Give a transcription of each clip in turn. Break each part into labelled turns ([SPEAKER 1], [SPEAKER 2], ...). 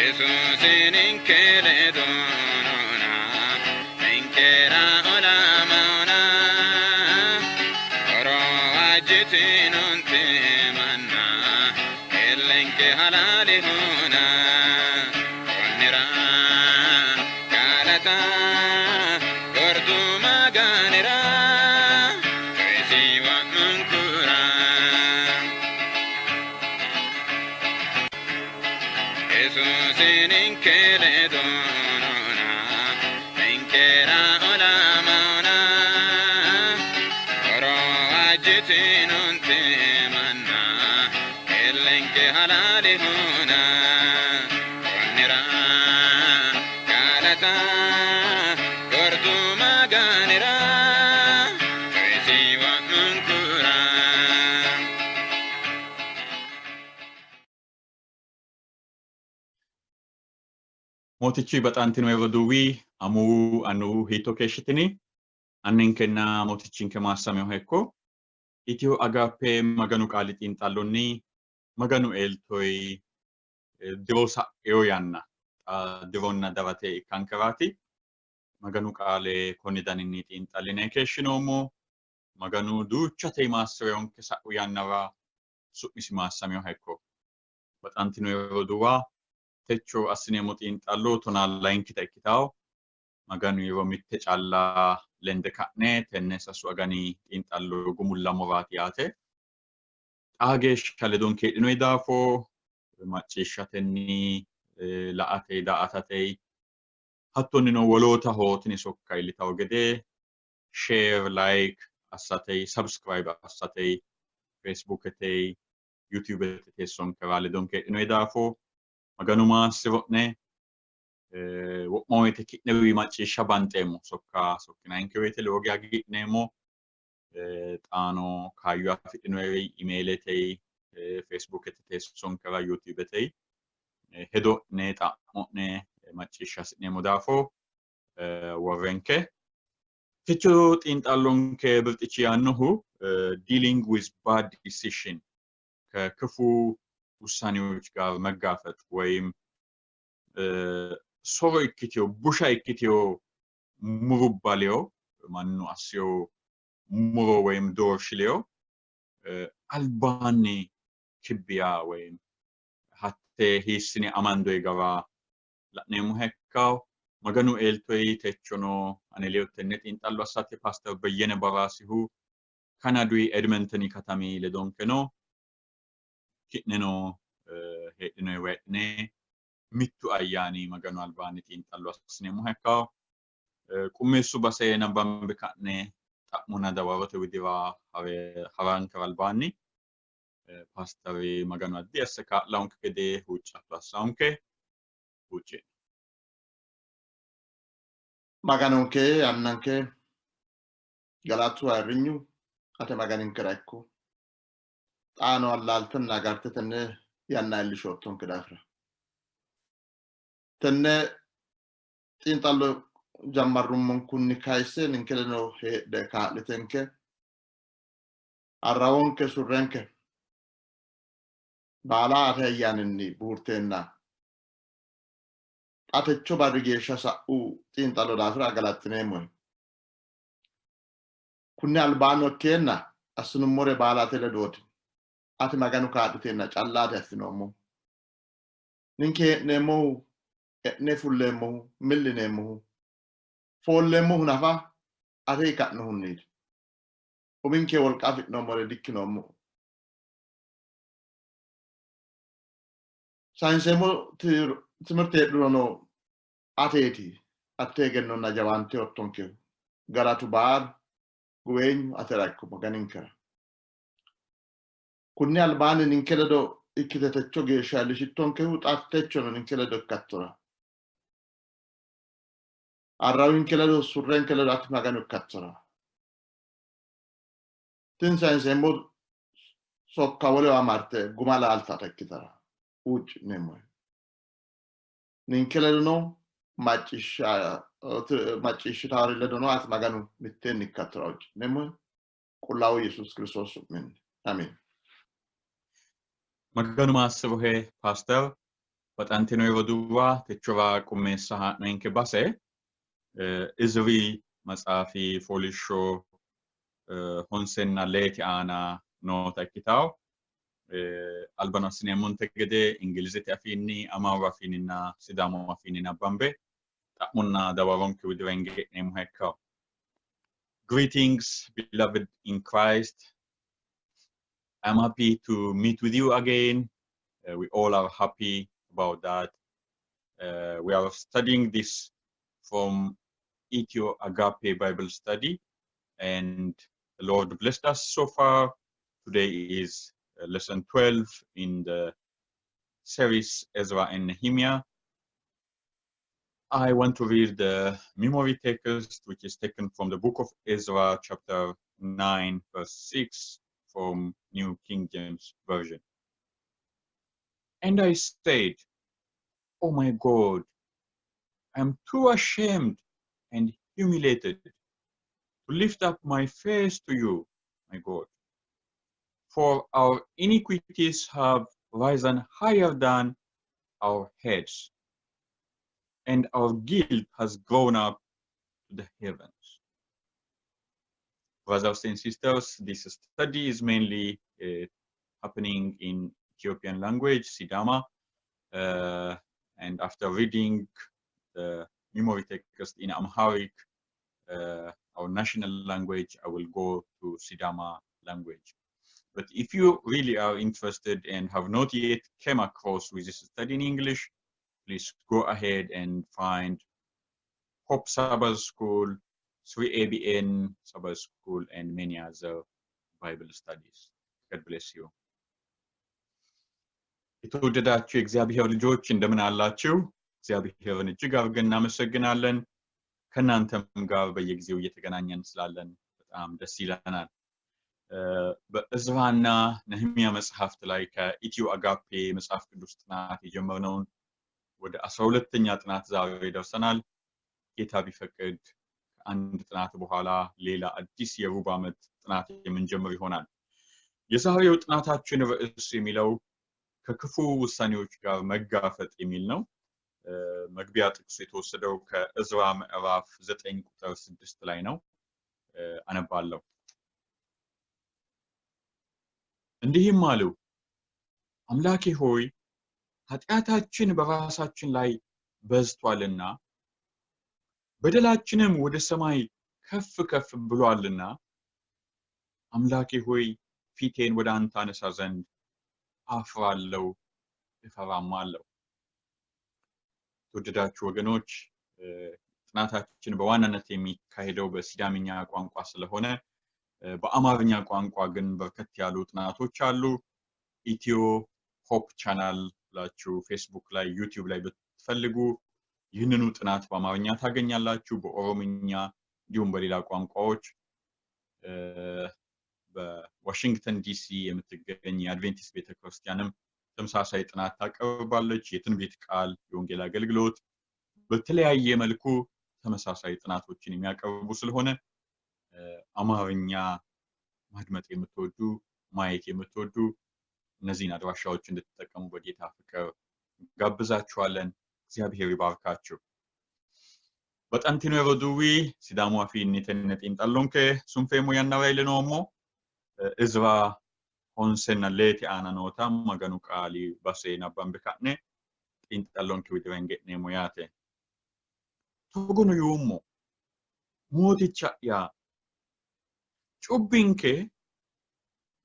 [SPEAKER 1] Yesuusi ninke ledo noona, ninkera olamannona. Horo waajjitinoonte manna, illenke halaalehona. Konnira galata gordu Maganira, coyisi wo'munkura. Yesuusi ninke ledo noona, ninkera olamannona. Horo waajjitinoonte manna, illenke halaalehona. Konnira galata gordu Maganira, coyisi wo'munkura.
[SPEAKER 2] Mootichi baxantino roduuwi, amuwu, annuwu, hiitto keeshshitini? Anninkenna mootichinke maassameho ikko. Itiyo Agape Maganu qaali xiinxallonni Maganu eltoyi diro sa'eyo yanna dironna darate ikkankeraati. Maganu qaale konni daninni xiinxalline keeshshinoommo. Maganu duuchate maassi'reyonke sa'u yannara, su'misi maassameho ikko. Baxantino roduuwa, techo assineemmo xiinxallo 12ta ikkitawo. Maganu yeroo mitte calla lende ka'ne tenne 3 agani xiinxallo gumullammoraati yaate. Xaa geeshsha ledonke heedhinoyi daafo macciishshatenni, la''ate, daa''atate, hattonnino wolootaho tini sokka iillitawo gede share, like assate, subscribe assate, Facebookete, YouTubete teessonkera ledonke heedhinoyi daafo Maganu maassiro'ne. Wo'ma woyte ki'newi macciishsha banxeemmo, sokka sokkinayinke woyte lowo geya hagiidhineemmo. Xaano kaayyo afidhinoyiri imeelete, Facebookete teessonkera, YouTubete hedo'ne, xa'mo'ne macciishsha hasi'neemmo daafo worrenke. Techo xiinxallonke birxichi yaannohu dealing with bad decision፣ ከክፉ ውሳኔዎች ጋር መጋፈጥ ወይም soro ikkiteyo, busha ikkiteyo murubba leyo, mannu assiyo muro ወይም doorshi leyo albaanni kibbi yaa ወይም hatte hiissine amandoyi gara la'neemmoha ikkawo. Maganu eltoyi techono ane ledo tenne xiinxallo assate Paaster Beyyene Baraasihu Kanadui Edmentoni katami ledonke no. Ki'neno heedhinoyiwa heedhine mittu ayyaani Maganu albaanni xiinxallo assineemmoha ikkawo. Qummeessu base nabbambe ka'ne xa'mona dawarote widira harankera albaanni Paasteri Maganu addi asse kaa'laonke gede huuccatto assaonke. Huucci'no.
[SPEAKER 3] Maganonke, annanke, galatu ayirrinyu ate Maganinkera ikko. Xaano allaaltenna agarte tenne yanna iillishoottonke daafira. Tenne xiinxallo jammarrummonkunni kayisse ninke ledo heedhe kaa'litenke, arrawonke, surrenke baala ate ayyaaninni buurteenna xa techo barri geeshsha sa'u xiinxallo daafira galaxxineemmohe. Kunni albaanno ikkeenna assinummore baala ate ledooti. Ati Maganu kaa'liteenna callaati assinoommohu. Ninke hee'neemmohu, e'ne fulleemmohu, millineemmohu, foolleemmohu nafa ate ka'nohunniiti. Uminke wolqa afi'noommore dikkinoommo. Sayinseemmo timirte heedhurono ateeti, atte egennonna jawaante oottonkehu. Galatu baalu guweenyu atera ikko, Maganinkera. Kunni albaanni ninke ledo ikkite techo geeshsha iillishittonkehu xa techono ninke ledo ikkattora. Arrawinke ledo, surrenke ledo ati Maganu ikkattora. Tini sayinseemmo sokka wolewa marte guma laaltata ikkitara huucci'neemmohe. Ninke ledono macciishshitaari ledono ati Maganu mitteenni ikkattora huucci'neemmohe. Qullaawu Yesuus Kiristoos su'minni. Amiin.
[SPEAKER 2] Maganu maassirohe, Paaster. Baxantino roduuwa techora qummeessa haa'noyinke base Izri maxaafi fooliishsho honsenna leete aana noota ikkitawo. Albano assineemmonte gede Ingilizete afiinni, Amaaru afiinninna Sidaamu afiinni nabbambe xa'monna dawaronke widira hinge e'neemmoha ikkawo. Greetings, beloved in Christ. I'm happy to meet with you again. We all are happy about that. We are studying this from Ethio Agape Bible Study, and the Lord blessed us so far. Today is lesson 12 in the series Ezra and Nehemiah. I want to read the memory text, which is taken from the book of Ezra, chapter 9, verse 6, from New King James Version. And I said, Oh my God, I am too ashamed and humiliated to lift up my face to you, my God. For our iniquities have risen higher than our heads, and our guilt has grown up to the heavens. Brothers and sisters, this study is mainly happening in Ethiopian language, Sidama, and after reading the memory text in Amharic, our national language, I will go to Sidama language. But if you really are interested and have not yet came across with this study in English, please go ahead and find Hope Sabbath School, 3ABN Sabbath School, and many other Bible studies. God bless you. የተወደዳችሁ የእግዚአብሔር ልጆች እንደምን አላችሁ? እግዚአብሔርን እጅግ አድርገን እናመሰግናለን። ከእናንተም ጋር በየጊዜው እየተገናኘን ስላለን በጣም ደስ ይለናል። በእዝራና ነህሚያ መጽሐፍት ላይ ከኢትዮ አጋፔ መጽሐፍ ቅዱስ ጥናት የጀመርነውን ወደ 12ኛ ጥናት ዛሬ ደርሰናል። ጌታ ቢፈቅድ ከአንድ ጥናት በኋላ ሌላ አዲስ የሩብ ዓመት ጥናት የምንጀምር ይሆናል። የዛሬው ጥናታችን ርዕስ የሚለው ከክፉ ውሳኔዎች ጋር መጋፈጥ የሚል ነው። መግቢያ ጥቅሱ የተወሰደው ከእዝራ ምዕራፍ 9 ቁጥር 6 ላይ ነው። አነባለሁ። እንዲህም አሉ፣ አምላኬ ሆይ ኃጢአታችን በራሳችን ላይ በዝቷልና በደላችንም ወደ ሰማይ ከፍ ከፍ ብሏልና አምላኬ ሆይ ፊቴን ወደ አንተ አነሳ ዘንድ አፍራለሁ እፈራማለሁ። የተወደዳችሁ ወገኖች፣ ጥናታችን በዋናነት የሚካሄደው በሲዳምኛ ቋንቋ ስለሆነ በአማርኛ ቋንቋ ግን በርከት ያሉ ጥናቶች አሉ። ኢትዮ ሆፕ ቻናል ብላችሁ ፌስቡክ ላይ፣ ዩቲዩብ ላይ ብትፈልጉ ይህንኑ ጥናት በአማርኛ ታገኛላችሁ። በኦሮምኛ እንዲሁም በሌላ ቋንቋዎች በዋሽንግተን ዲሲ የምትገኝ የአድቬንቲስት ቤተክርስቲያንም ተመሳሳይ ጥናት ታቀርባለች። የትንቢት ቃል የወንጌል አገልግሎት በተለያየ መልኩ ተመሳሳይ ጥናቶችን የሚያቀርቡ ስለሆነ አማርኛ ማድመጥ የምትወዱ፣ ማየት የምትወዱ እነዚህን አድራሻዎች እንድትጠቀሙ በጌታ ፍቅር ጋብዛችኋለን። እግዚአብሔር ይባርካችሁ። Baxantino roduuwi, Sidaamu afiinni tenne xiinxallonke sunfeemmo yannara iillinoommo. Izra 5ና 4 aana noota Maganu qaali base nabbambe ka'ne xiinxallonke widira hinge e'neemmo yaate. Togono yuummo, Mooticha'ya, cubbinke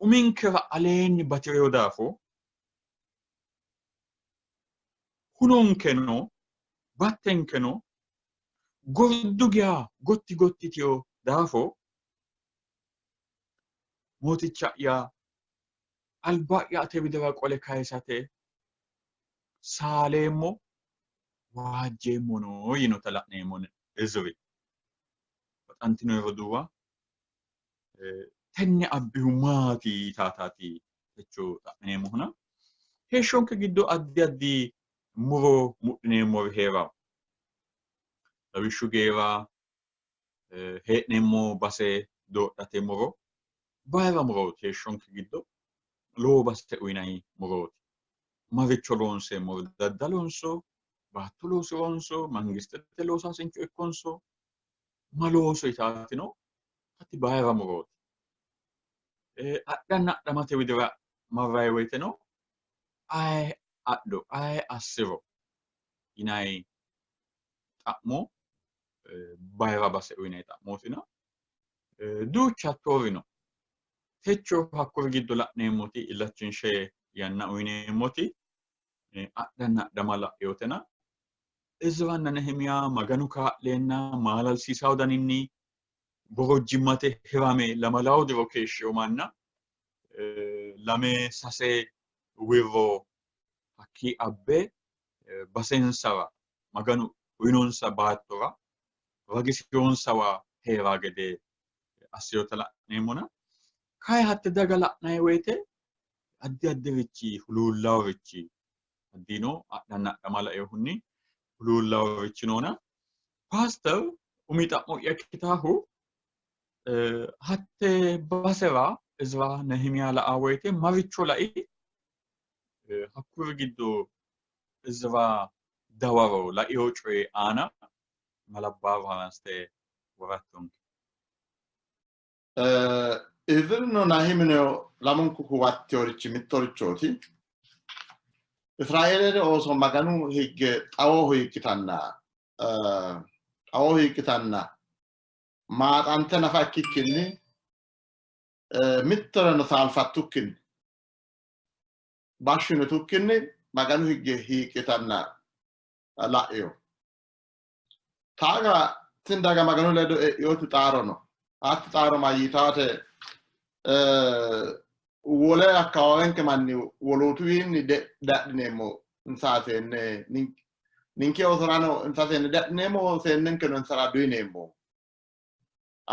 [SPEAKER 2] uminkera aleenni bati'rino daafo hunonkeno battenkeno gordu geya gotti gotti yitino daafo Mooticha'ya, alba'ya ate widira qole kayisate saaleemmo, waajjeemmono yinota la'neemmo. Izri, baxantino roduuwa, tenne abbihu maati yitaataati techo xa'mineemmohuna, heeshshonke giddo addi addi muro mudhineemmori hee'rawo. Lawishshu geera hee'neemmo base doodhate muro bayira murooti, heeshshonke giddo lowo base uyinanni murooti. Maricho loonseemmo? Daddalonso, baatto loosironso, mangistete loosaasincho ikkonso, ma looso yitaatino hatti bayira murooti. Adhanna adhamate widira marrayi woyteno aye adho, aye assiro yinayi xa'mo bayira base uyinayi xa'mootina duucha hattoori no. Techo hakkuri giddo la'neemmoti illachinshe yanna uyineemmoti adhanna adhama la'yotena Izranna Nehimiya Maganu kaa'leenna maalalsiisawo daninni borojjimmate hirame lamalawo diro keeshshino manna lame sase wirro hakkii abbe basensara Maganu uyinonsa baattora ragisinonsawa hee'ra gede assinota la'neemmona kayi hatte daga la'nanni woyte addi addirichi huluullaworichi addino adhanna adhama lainohunni huluullaworichi noona paaster umi xa'mo'ya ikkitaahu hatte basera Izra Nehimiya la'a woyte maricho lai? Hakkuri giddo Izra dawaro laino coyi aana malabbaaro haransite worattonke.
[SPEAKER 3] Izirino Nahimino lamunku huwattinorichi mittorichooti. Israeelete ooso Maganu higge xawoho hiiqqitanna xawoho hiiqqitanna maaxante nafa ikkikkinni mittoreno saalfattukkinni bashshi yitukkinni Maganu higge hiiqqitanna la'ino. Taaga tini daga Maganu ledo e'inoti xaaro no. Hatti xaaro mayyitaate wole akkawaawenke manni wolootuwiinni dadhineemmo insa seenne ninke oosorano insa seenne dadhineemmo seennenkeno insara duyineemmo.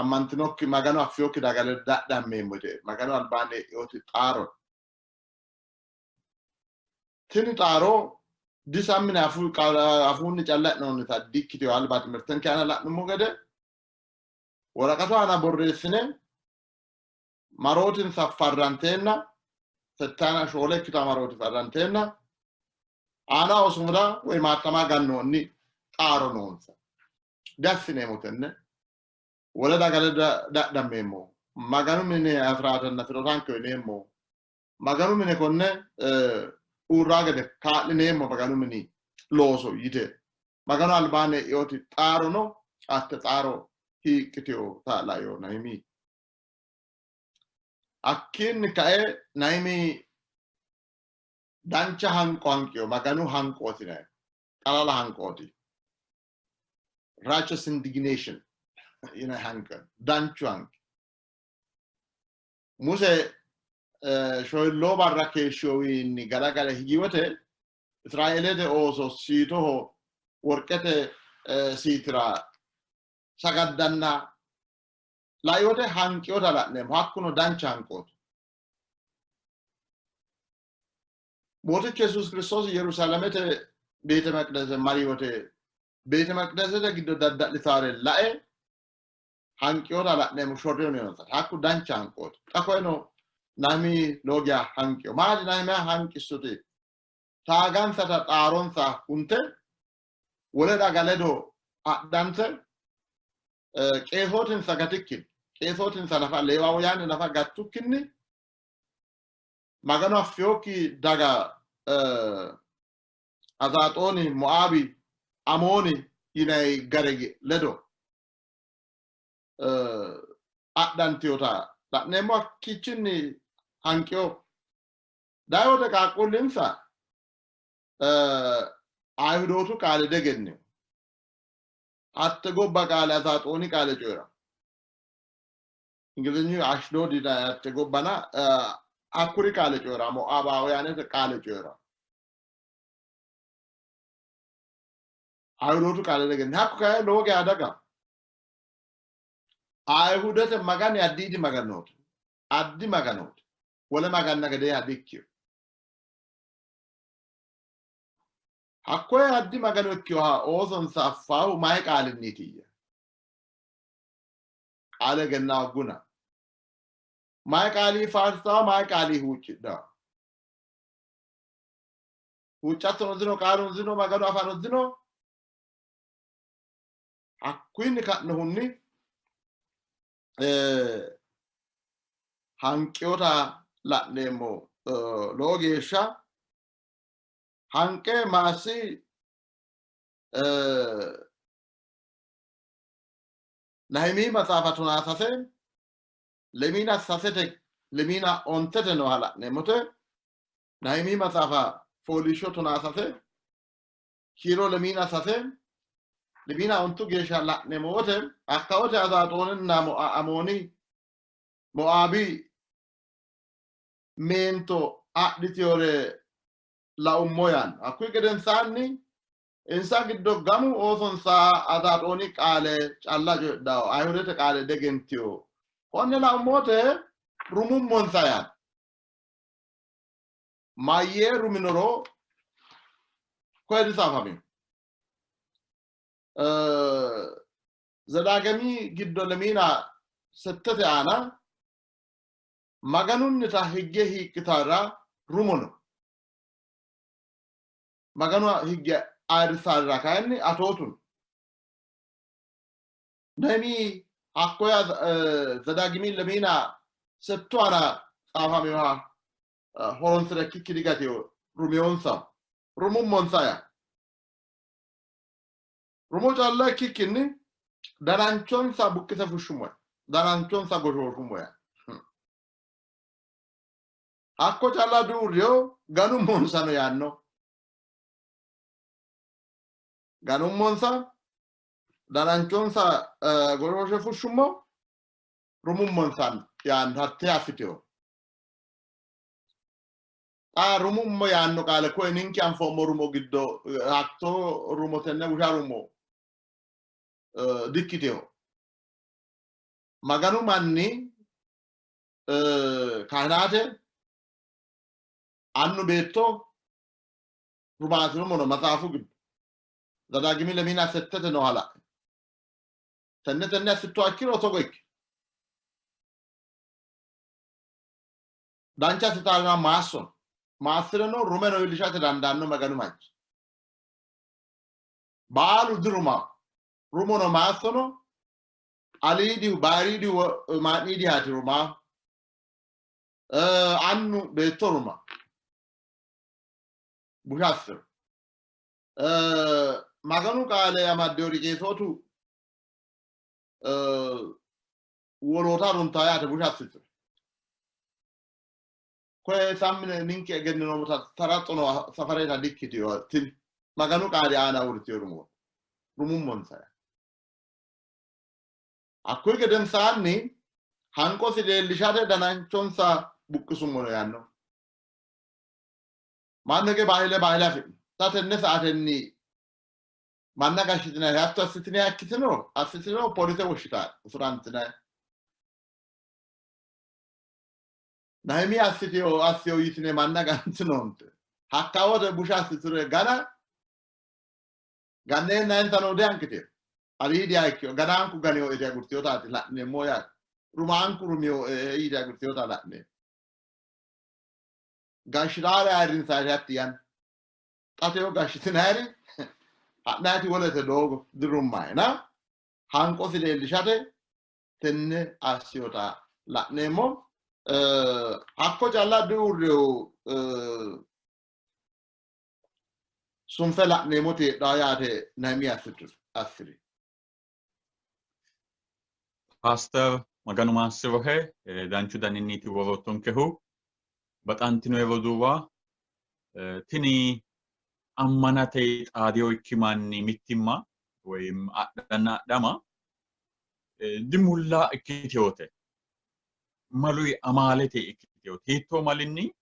[SPEAKER 3] Ammantinokki Maganu affinokki daga ledo dadhammeemmo yite Maganu albaanni e'inoti xaaro. Tini xaaro disammine afuunni calla e'noonnita dikkitino. Alba timirtenke aana la'nummo gede woraqatu aana borreessine marootinsa farranteenna settaana shoole ikkita marooti farranteenna aanaho sumuda woy maattama gannoonni xaaro noonsa. Diassineemmo tenne. Wole daga ledo dadhammeemmo. Maganu mine afiraatanna firotanke uyineemmo. Maganu mine konne uurraa gede kaa'lineemmo Maganu mini looso yite Maganu albaanni e'inoti xaarono hatte xaaro hiiqqitino laino Nahimi. Hakkiinni kae Nahimi dancha hanqo hanqino, Maganu hanqooti yinanni, xalala hanqooti. Righteous indignation yinanni hanqo, danchu hanqi. Muse shoyilloo barra keeshshiyowiinni galagale higi wote Israeelete ooso siitoho worqete siitira sagaddanna lai wote hanqiyota la'neemmo. Hakkuno dancha hanqooti. Mootichu Yesuusi Kiristoosi Yerusaalamete beete meqdese mari wote beete meqdesete giddo dadda'litaare lae hanqiyota la'neemmo shorrino yonsa. Hakku dancha hanqooti. Xa koyeno Nahimi lowo geya hanqiyo. Maati Nahimiya hanqissuti? Taagansata xaaronsa hunte wole daga ledo adhante qeesootinsa gatikkinni qeesootinsa nafa Leewaawuyaani nafa gattukkinni Maganu affinokki daga Azaaxooni, Moaabi, Amooni yinanni gare ledo adhantinota la'neemmo. Hakkiichinni hanqiyo dayi wote qaaqquullinsa Ayihudootu qaale diegennino. Hatte gobba qaale Azaaxooni qaale coyi'ra. Ingilizinyu Ashdoodi yinanni hatte gobbana hakkuri qaale coyi'ra, Moaabaawiyaanete qaale coyi'ra. Ayihudootu qaale diegennino. Hakku kayi lowo geya daga. Ayihudete Magani addiidi Maganooti. Addi Maganooti. Wole maganna gedeeha dikkino. Hakkoye addi Magano ikkinoha oosonsa affaahu mayi qaalinniitiyya? Qaale egenna hoogguna. Mayi qaalii faarsawo, mayi qaalii huuccidhawo? Huuccattono dino, qaaluno dino, Maganu afano dino. Hakkuyinni ka'nohunni hanqiyota la'neemmo. Lowo geeshsha hanqe maassi Nahimi maxaafa 13 lemiina sasete lemiina ontete nooha la'neemmote. Nahimi maxaafa fooliishsho 13 kiiro lemiina sase lemiina ontu geeshsha la'neemmo wote, hakka wote Azaaxooninna Amooni Moaabi meento adhitiyore laummo yaanno. Hakkuyi gedensaanni insa giddo gamu oosonsa Azaaxooni qaale calla coyidhanno, Ayihudete qaale diegentiyo. Konne laummo wote rumummonsa yaanno. Mayyee ruminoro koye disaafamino. Zedaagemi giddo lemiina settete aana Maganunnita higge hiiqqitara rumo no. Maganu higge ayirrisarira kayinni atootu no. Nehemi hakkoya Zedaagimi lemiina settu aana xaafaminoha horoonsi're ikkikki digatino rumiyonsa. Rumummonsa yaa. Rumo calla ikkikkinni dananchonsa buqqise fushshummo yaa. Dananchonsa goshooshummo yaa. Hakko calla duurriyo ganummonsano yaanno. Ganummonsa dananchonsa goshooshe fushshummo rumummonsa yaanno hattee assiteho. Xa rumummo yaanno qaale koye ninke anfoommo rumo giddo hatto rumo tenne busha rumo dikkiteho. Maganu manni kaahinaate annu beetto rumaasirumono maxaafu giddo Zadaagimi lemiina settete nooha la'e. Tenne tenne assittoha ikkiro togo ikki. Dancha assitaarira maassono. Maassi'reno rumeno iillishate dandaanno Maganu manchi. Baalu diruma rumono maassono aliidihu bayiriidihu maa'niidihaati rumaa. Annu beetto ruma. Busha assiro. Maganu qaale amaddinori qeesootu woloota runtaa yaate busha assitino. Koye sammine ninke egenninoomota taraxxono safareeta dikkitino tini Maganu qaali aana uurritino rumo rumummonsa. Hakkuyi gedensaanni hanqosi leellishate dananchonsa buqqisummono yaanno. Mannu hige baahile baahile afi'no. Xa tenne sa'atenni manna gashshitinanni hatto assitiniha ikkitiniro assitiniro polise woshshitaa usurantinanni. Nahimi assitino assino yitine manna gantinoonte. Hakkawote busha assitire gana ganneenna insano diankitino. Aliidiha ikkino ganaanku ganino yite agurtinotaati la'neemmo yaate. Rumaanku rumino yite agurtinota la'neemmo. Gashshitaare ayirrinsaari hatti yanna. Xa teyo gashshitinayiri ha'nayiti wolete doogo dirummayina hanqosi leellishate tenne assinota la'neemmo. Hakko calla diuurrihu sunfe la'neemmoti heedhaa yaate Nahimiya assiri.
[SPEAKER 2] Paaster Maganu maassirohe danchu daninniiti woroottonkehu. Baxantinoe roduuwa, tini ammanate xaadinoikki manni mittimma woy adhanna adhama dimulla ikkitinote. Maluyi amaalete ikkitinote. Hiittoo malinni?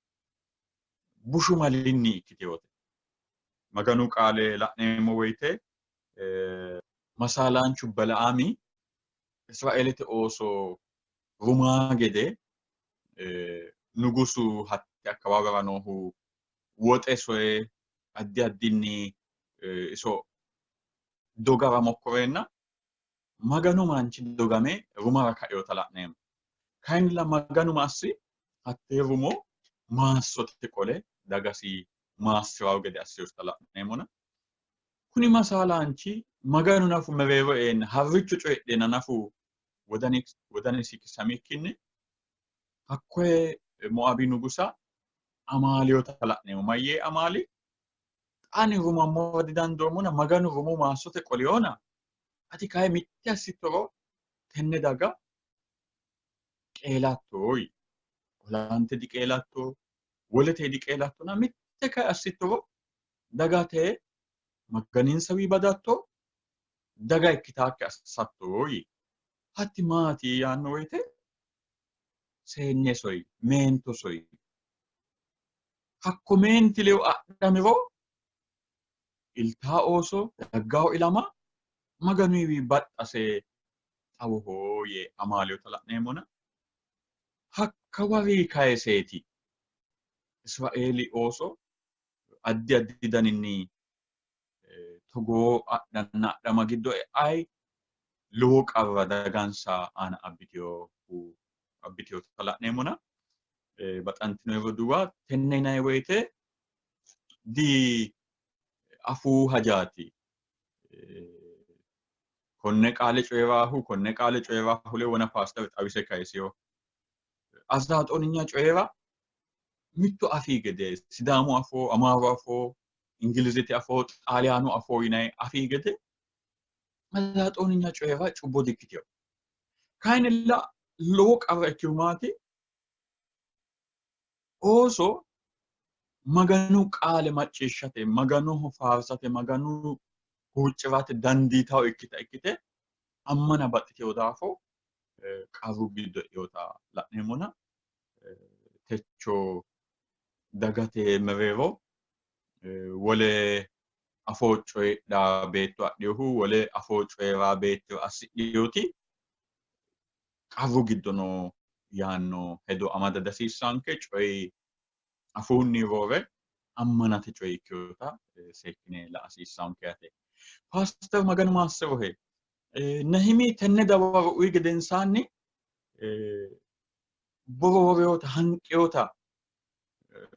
[SPEAKER 2] Bushu malinni ikkitinote. Maganu qaale la'neemmo woyite masaalaanchu Balaami Israeelete ooso rumaa gede nugusu hatte akkawaawera noohu woxe soye addi addinni iso dogara mokkoreenna Maganu manchi dogame rumara kainota la'neemmo. Kayinnilla Maganu ma assi? Hattee rumo maassote qole dagasi Maassi'rawo gede assiyosita la'neemmona. Kuni masaalaanchi Maganu nafu mereero eeenna harricho coyidheenna nafu wodanisi kisamikkinni hakkoye Moaabi nugusa amaaliyota la'neemmo. Mayyee amaali? Ani rumammora didandoommona Maganu rumo maassote qoliyona ati kayi mitte assittoro tenne daga qeelatto yii. Olante diqeelatto, wolete diqeelattona mitte kayi assittoro dagate Maganinsawi badatto, daga ikkitaakki assatto yii. Hatti maati yaanno woyite seenne soyi, meento soyi. Hakko meenti ledo adhamiro iltaa ooso daggawo ilama Maganuyiwi baxxase xawoho yee amaaliyota la'neemmona hakka wari kayiseeti Israeeli ooso addi addi daninni togoo adhanna adhama giddo e'ayi lowo qarra dagansa aana abbiteyota la'neemmona baxantino roduuwa tenne yinanni woyite di afuu hajaati. Konne qaale coyi'raahu konne qaale coyi'raahu le wona paastere xawise kayisiyo. Azaaxooninya coyi'ra mittu afii gede Sidaamu afoo, Amaaru afoo, Ingilizete afoo, Xaaliyaanu afoo yinanni afii gede Azaaxooninya coyi'ra cubbo dikkitino. Kayinnilla lowo qarra ikkihu maati? Ooso Maganu qaale macciishshate, Maganoho faarsate, Maganu huuccirate dandiitawo ikkita ikkite ammana baxxitewo daafo qarru giddo e'ewota la'neemmona techo dagate mereero wole afoo coyidha beetto adhinohu wole afoo coyi'ra beetto assidhinoti qarru giddo no yaanno hedo amada dihasiissanke. Coyi afuunni roore ammanate coyi ikkinota seekkine la''a hasiissanke yaate. Paaster Maganu maassi'rohe. Nehimi tenne dawaro uyi gedensaanni boroorewota hanqewota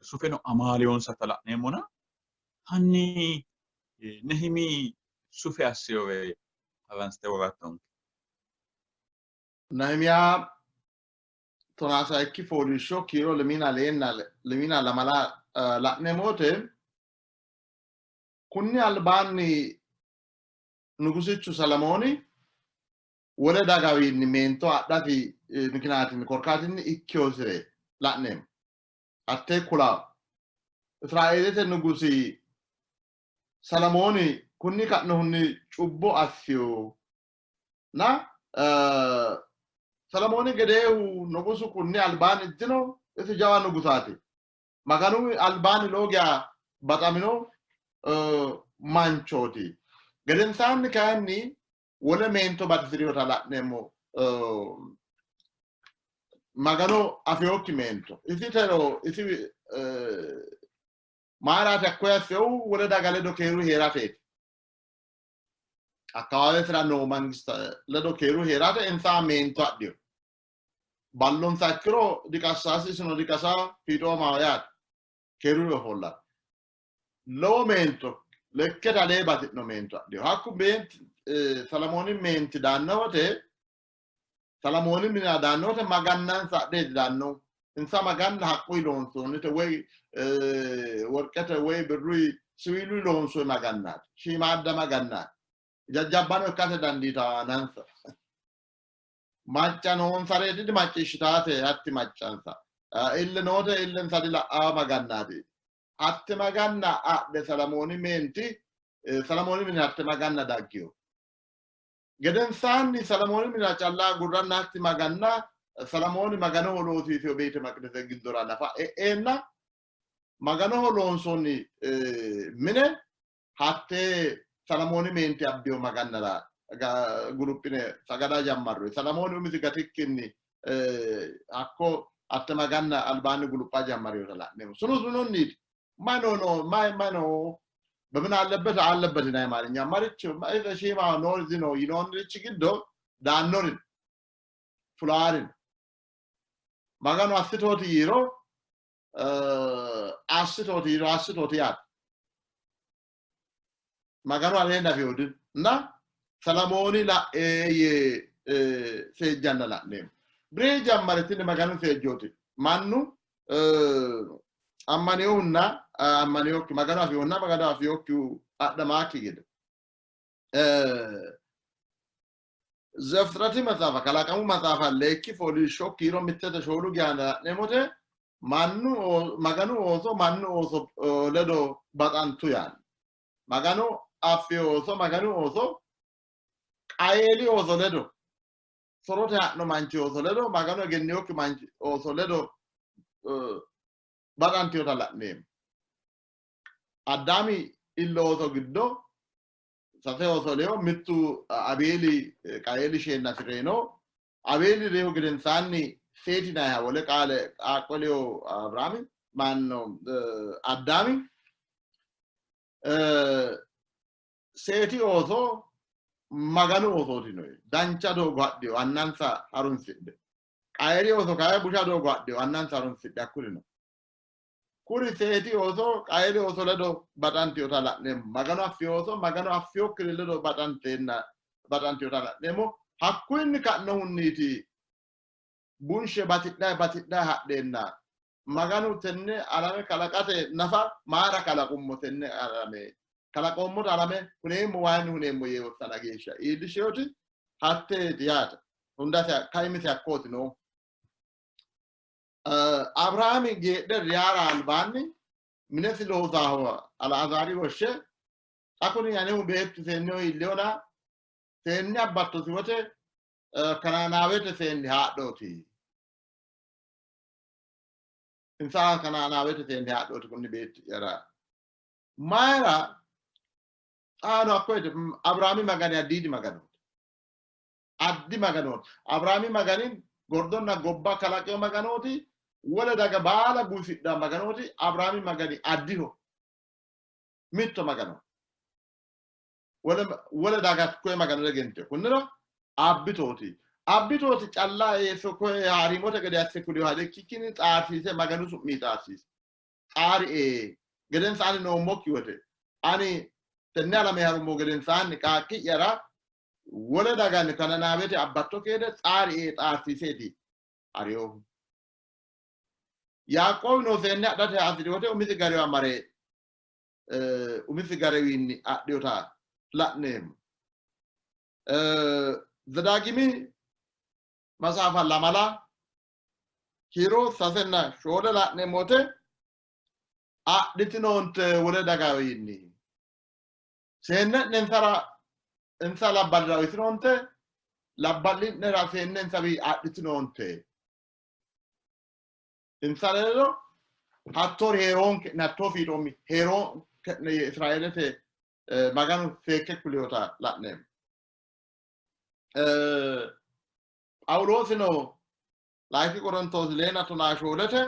[SPEAKER 2] sufeno amaalewonsata la'neemmona hanni Nehimi sufe assiyore haransite worattonke.
[SPEAKER 3] Nehimiya 17 fooliishsho kiiro lemiina leenna lemiina lamala la'neemmo wote kunni albaanni nugusichu Salamooni wole dagawiinni meento adhati mikinaatinni korkaatinni ikkiyosire la'neemmo. Hattee kula Israeelete nugusi Salamooni kunni ka'nohunni cubbo assiyo na Salamooni gedeehu nugusu kunni albaanni dino, isi jawa nugusaati. Maganu albaanni lowo geya baxamino manchooti. Gedensaanni kayinni wole meento batisi'rinota la'neemmo. Magano afinokki meento. Isi tero isi mayiraati hakkoye assinohu? Wole daga ledo keeru hee'rateeti. Akkawaawesira noo mangiste ledo keeru hee'rate insa meento adhino. Ballonsa ikkiro diqassasi, isino diqasa, fiixoomaho yaate. Keeru ofollate. Lowo meento lekkete alee bati'no meento adhino. Hakku meenti Salamooni meenti daanno wote Salamooni minira daanno wote magannansa adhe didaanno. Insa maganna haqquyi loonsoonnite woy worqete woy birruyi siwiiluyi loonsoonni magannaati. Shiimaadda magannaati. Jajjabbano ikkate dandiitanansa. Macca noonsareeti dimacciishshitaate hatti maccansa. Ille noote illensa dila'aa magannaati. Hatte maganna adhe Salamooni meenti Salamooni mine hatte maganna daggino. Gedensaanni Salamooni minira calla agurranna hatti maganna Salamooni Maganoho loosiisino beete maqidese giddora nafa e'eenna Maganoho loonsoonni mine hatte Salamooni meenti abbino magannara guluphine sagada jammarru. Salamooni umisi gatikkinni hakko hatte maganna albaanni gulupha jammarinota la'neemmo. Sunu sununniiti. Mayi no mayi mayi no በምን አለበት አለበት ናይ አማርኛ ማርች ሺማ ኖር ነው ይኖንሪች ግዶ ዳኖርን ፍላርን maganu assitooti yiiro Assitooti yiiro assitooti yaate. Maganu aleenni afinohu dino. Na Salamooni la'e yee seejjanna la'neemmo. Biree jammare tini Maganu seejjooti. Mannu ammaninohunna ammaninokki Maganu afinohunna Maganu afinokkihu adhamaakki gede. Zefixirati maxaafa kalaqamu maxaafa leekki fooliishsho kiiro mittete shoolu geana la'neemmote mannu Maganu ooso mannu ooso ledo baxantu yaanno. Maganu affi ooso Maganu ooso Qayeeli ooso ledo sorote ha'no manchi ooso ledo Maganu egenniyokki manchi ooso ledo baxantinota la'neemmo. Addaami illo ooso giddo sase ooso leyo mittu Abeeli Qayeeli sheennasi reyino. Abeeli reyihu gedensaanni Seeti yinanniha wole qaale qaaqqo leyo Abiraami manno Addaami Seeti ooso Maganu oosooti yinoyi. Dancha doogo hadhino annansa harunsidhe. Qayeeli ooso kayi busha doogo hadhino annansa harunsidhe hakkurino. Kuri Seeti ooso Qayeeli ooso ledo baxantinota la'neemmo. Maganu affino ooso Maganu affinokkiri ledo baxanteenna baxantinota la'neemmo. Hakkuyinni ka'nohunniiti bunshe batidhayi batidhayi hadheenna Maganu tenne alame kalaqate nafa maara kalaqummo tenne alame kalaqoommota alame huneemmo waayinni huneemmo yee wossana geeshsha iillishinoti hatteeti yaate. Hundase kaimise hakkooti noohu. Abirahaami geedhe reyara albaanni minesi loosaho Alaazaari woshshe, xa kuni anehu beettu seenneho iillihona seenne abbattosi wote Kanaanaawete seenni haadhooti. Insa Kanaanaawete seenni haadhooti kunni beetti'yara. Mayira xaano hakko Abirahaami Magani addiidi Maganooti. Addi Maganooti. Abiraami Magani gordonna gobba kalaqino Maganooti. Wole daga baala gufi'na Maganooti. Abiraami Magani addiho. Mitto Magano. Wole daga koye Magano egentino. Kunnira abbitooti. Abbitooti calla yeso koye haariimote gede asse kuliyoha ikkikkinni xaarsiise Maganu su'mii xaarsiise. Xaarie gedensaanni noommokki wote ani tenne alame harummo gedensaanni qaaqqi'yara wole daganni Kananaawete abbatto keede xaarie xaarsiiseeti ha'rinohu. Yaaqoobino seenne adhate hasi'ri wote umisi garewa mare umisi garewiinni adhinota la'neemmo. Zedaagimi maxaafa lamala kiiro sasenna shoole la'neemmo wote adhitinoonte wole dagawiinni Seenne'ne insara insa labballira uyitinoonte, labballi'nera seenne insawi adhitinoonte. Insa ledo hattoori hee'roonke'ne, hattoo fiixoomi hee'roonke'ne yee Israeelete Maganu seekke kulinota la'neemmo. Phaawuloosino Layinki Qorontoosi leena tonaa shoolete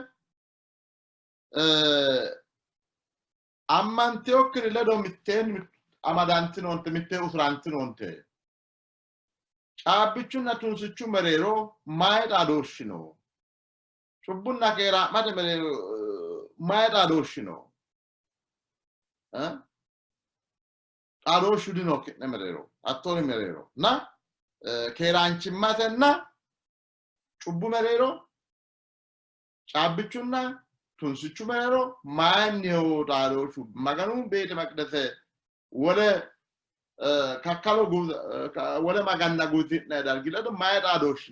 [SPEAKER 3] Ammantinokkiri ledo mitteenni amadantinoonte, mittee usurantinoonte. Caabbichunna tunsichu mereero mayi xaadooshshi no? Cubbunna keeraa'mate mereero mayi xaadooshshi no? Xaadooshshu dino ki'ne mereero, hattoori mereero. Na keeraanchimmatenna cubbu mereero Caabbichunna tunsichu mereero mayinniho xaadooshshu? Maganu beete maqidese wole kakkalo wole maganna guusi'nanni dargi ledo mayi xaadooshshi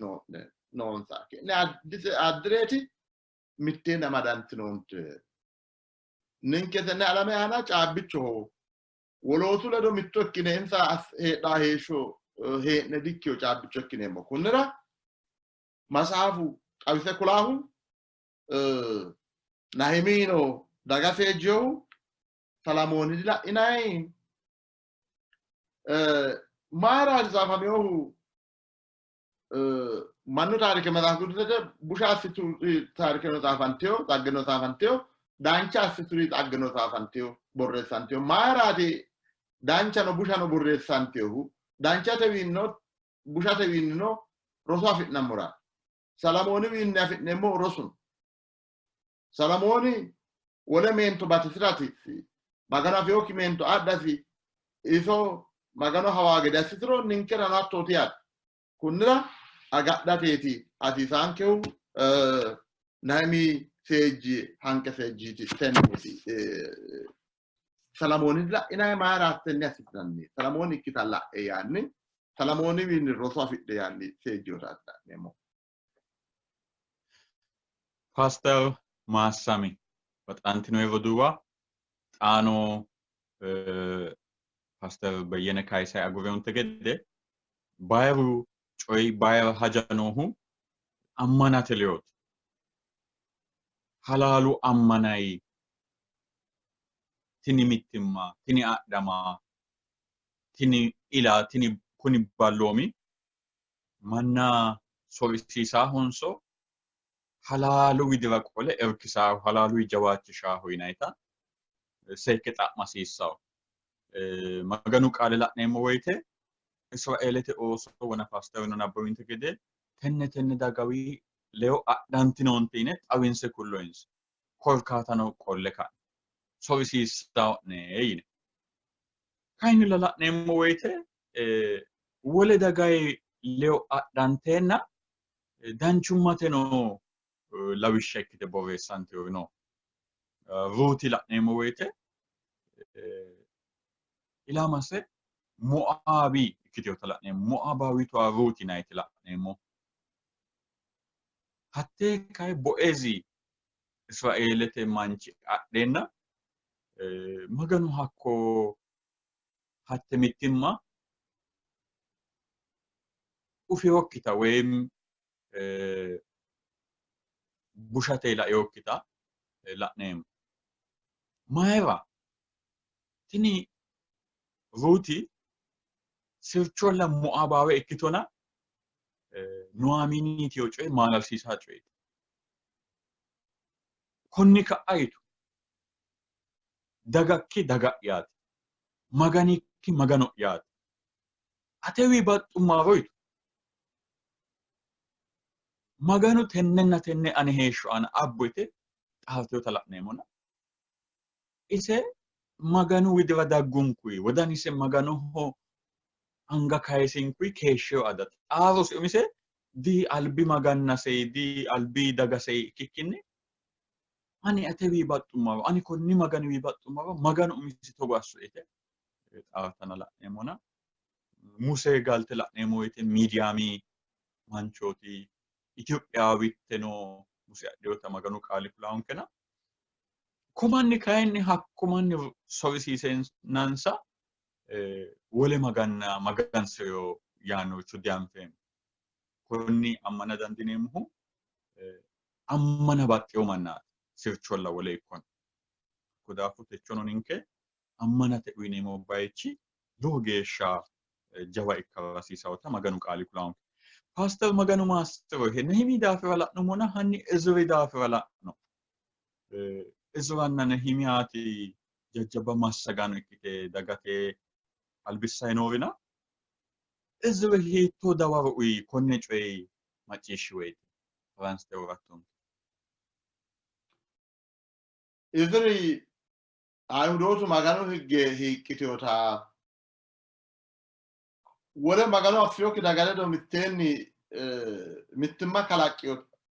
[SPEAKER 3] noonsa? Ki'ne addireeti mitteenni amadantinoonte. Ninke tenne alame aana caabbichoho. Wolootu ledo mitto ikkine insa heedhaa heeshsho hee'ne dikkiyo caabbicho ikkineemmo. Kunnira Matsaafu xawise kulaahu Nahimiyino daga seejjiyohu Salamooni dila'inanni? Mayiraati tsaafaminohu mannu taarike maxaafu qidusete busha assituri taarikeno tsaafantino, xaggeno tsaafantino, dancha assituri xaggeno tsaafantino, borreessantino. Mayiraati danchano bushano borreessantinohu? Danchatewiinnino bushatewiinnino roso afi'nammora. Salamooniwiinni afi'neemmo rosu no. Salamooni wole meento batisirasi Magano afinokki meento adhasi iso Magano hawaa gede assitiro ninkerano hattooti yaate. Kunnira agadhateeti hasiisaankehu Nahimi seejji hanqe seejjiiti tenneeti. Salamooni la'inanni mayiraati tenne assitinanni? Salamooni ikkita la'e yaanni Salamooniwiinni roso afidhe yaanni seejjinotaati la'neemmo.
[SPEAKER 2] Paaster Maassami baxantinoe roduuwa xaano Paaster Beyyene kayisay agurreonte gede bayiru coyi bayira haja noohu ammanate leyooti. Halaalu ammanayi tini mittimma, tini adhama, tini ila, tini kuni balloomi manna sorisiisaahonso halaalu widira qole irkisaaho, halaalu jawaachishaaho yinayita seekke xa'ma hasiissawo. Maganu qaale la'neemmo woyite Israeelete ooso wona paasterino nabbawinte gede tenne tenne dagawi leyo adhantinoonte yine xawinse kulloyinsa. Korkaatano qolle ka'ne sorisiissao'ne yine. Kayinnilla la'neemmo woyite wole dagayi leyo adhanteenna danchummateno lawishsha ikkite borreessantinori no. Ruuti la'neemmo woyite ilamase Moaabi ikkitinota la'neemmo. Moaabaawitu Ruuti yinanniti la'neemmo. Hattee kayi Boeezi Israeelete manchi adheenna Maganu hakko hatte mittimma ufinokkita woyim bushate lainokkita la'neemmo. Mayira? Tini Ruuti sircholla Moaabaawe ikkitona Nuhaamiini yitino coyi maalalsiisaa coyeeti. Konni ka'a yitu dagakki daga'yaati, Maganikki Magano'yaati. Atewi baxxummaro yitu. Maganu tennenna tenne ane heeshsho aana abbo yite xaartinota la'neemmona ise Maganu widira daggunkuyi wodanise Maganoho anga kayisinkuyi keeshsheyo ada xaarose umise di albi magannasei di albi dagasei ikkikkinni ani atewi baxxummaro ani konni Maganiwi baxxummaro Maganu umisi togo asso yite xaartana la'neemmona Muse galte la'neemmo woyte Midiyaami manchooti Itiyophiyawitteno Muse adhinota Maganu qaali kulaankena ko manni kayinni hakko manni sorisiisennansa wole maganna magansi'rino yaannoricho dianfeemmo. Konni ammana dandiineemmohu ammana baxxewo mannaati sircholla wole ikkona. Hakko daafo techono ninke ammanate uyineemmo bayichi lowo geeshsha jawa ikkara hasiisawota Maganu qaali kulaanke. Paaster Maganu maassi'rohe Nehimi daafira la'nummona hanni Iziri daafira la'no. Iziranna Nehimiyaati jajjabba massagaano ikkite dagate albissayi noorina Iziri hiittoo dawaro uyi konne coye macciishshi woyite? Faransete worattonke.
[SPEAKER 3] Iziri Ayihudootu Maganu higge hiiqqitinota wole Magano affinokki daga ledo mitteenni mittimma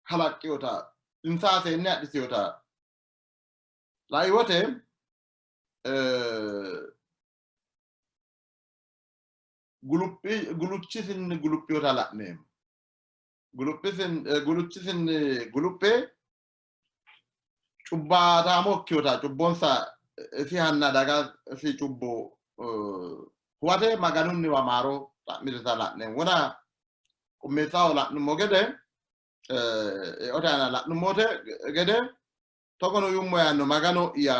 [SPEAKER 3] kalaqqinota insa seenne adhitinota lai wote guluchisinni guluphinota la'neemmo. Guluchisinni guluphe cubbaataamo ikkinota cubbonsa isihanna dagasi cubbo huwate Maganunniwa maaro xa'mirita la'neemmo. Wona qummeessaho la'nummo gede eote aana la'nummote gede togono yuummo yaanno Magano'ya